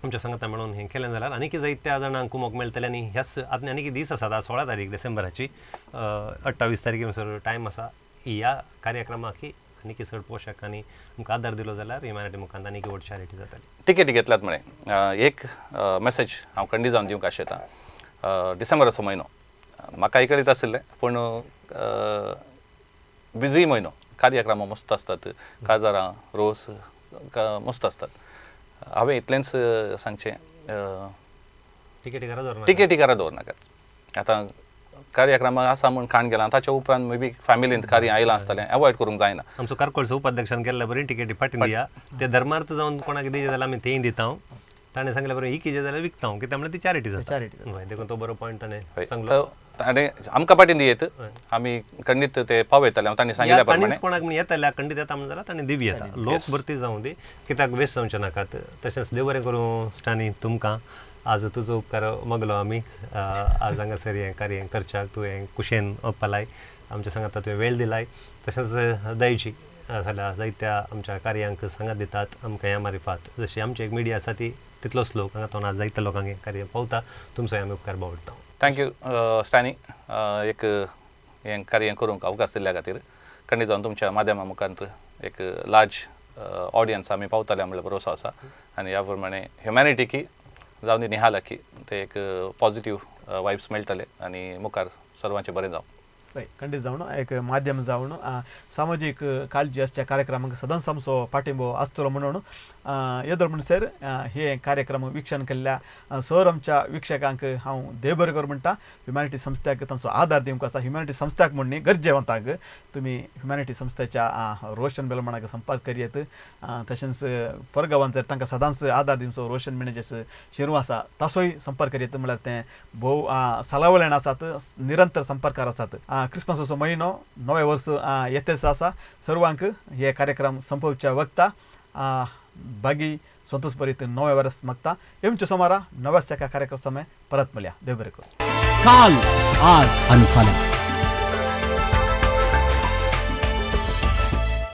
आमच्या सांगाता मेळून हें केलें जाल्यार आनीक जायत्या जाणांक कुमोक मेळटलें आनी ह्याच आतां आनीक दीस आसात आज 16 तारीख डिसेंबराची 28 तारखे म्हणसर टायम आसा ह्या कार्यक्रमाक आनीक चड पोशकांनी आमकां आदार दिलो जाल्यार ह्युमॅनिटी मुखांत आनीक व्हड चॅरिटी जातली. टिकेटी घेतल्यात म्हळें एक मॅसेज हांव खंडीत जावन दिवंक आशेता डिसेंबराचो म्हयनो म्हाका कळीत आशिल्लें पूण बिजी म्हयनो कार्यक्रम मस्त आसतात काजारां रोस मस्त आसतात हांवें इतलेंच सांगचें टिकेटी घरा दवरनाकात आतां कार्यक्रम आसा म्हूण खाण गेला ताच्या उपरांत मे बी फॅमिलींत कार्य आयलां आसतलें एवॉयड करूंक जायना. आमचो कारकोळचो उपाध्यक्षान केल्ल्या बरी टिकेटी फाटीं दिया ते धर्मार्थ जावन कोणाक दिजे जाल्यार आमी तेंय दिता ताणें सांगल्या बरें ही कितें जाल्यार विकता कित्याक म्हणल्यार ती चॅरिटी जाता चॅरिटी देखून तो बरो पॉयंट ताणें सांगलो ताणें आमकां फाटीं दियेत आमी खंडीत ते पावयतले हांव तांणी सांगिल्ल्या प्रमाणे कोणाक म्हण येतल्या खंडीत येता म्हण जाल्यार ताणें दिवं येता लोक भरती जावं दी कित्याक वेस्ट जावचें नाकात. तशेंच देव बरें करूं स्टानी तुमकां आज तुजो उपकार मागलो आमी आज हांगासर हें कार्य करच्याक तुवें कुशेन ओपलाय आमच्या सांगाता तुवें वेळ दिलाय तशेंच दयची जाल्यार जायत्या आमच्या कार्यांक सांगात दितात आमकां ह्या मारिफात जशी आमची एक मिडिया आसा ती तितलोच लोक हांगा तोंडार जायत्या लोकांक हें कार्य पावता तुमचो आमी उपकार बावडटा. Thank you स्टॅनी एक हें कार्य करूंक अवकाश दिल्ल्या खातीर खंडीत जावन तुमच्या माध्यमा मुखार एक लार्ज ऑडियन्स आमी पावतले म्हणल्यार भरोसो आसा आनी ह्या प्रमाणे ह्युमॅनिटीकी जावन दी निहालाकी ते एक पॉझिटिव्ह वायब्स मेळटले आनी मुखार सर्वांचें बरें जावं. खंडीत जावन एक माध्यम जावन सामाजीक काळजी आसच्या कार्यक्रमाक सदांच आमचो पाठिंबो आसतलो म्हणून येदोळ म्हणसर हे कार्यक्रम वीक्षण केल्ल्या सर आमच्या वीक्षकांक हांव देव बरें करूं म्हणटा. ह्युमॅनिटी संस्थ्याक तांचो आदार दिवंक आसा. ह्युमॅनिटी संस्थ्याक म्हण न्ही गरजेवंतांक तुमी ह्युमॅनिटी संस्थेच्या रोशन बेलमणाक संपर्क करयेत. तशेंच परगांवान जर तांकां सदांच आदार दिवचो रोशन मिनेजेस शेरू आसा ताचोय संपर्क करयेत म्हणल्यार तें भोव सलावल्यान आसात निरंतर संपर्कार आसात. क्रिसमसाचो म्हयनो नवें वर्स येतेच आसा सर्वांक हे कार्यक्रम संपोवच्या वक्ता बागी संतोष भरीत नवें वर्स मागता. येवच्या सोमारा नव्याच एका कार्यक्रम समय परत मेळया. देव बरें करूं. काल आज आनी फाल्यां.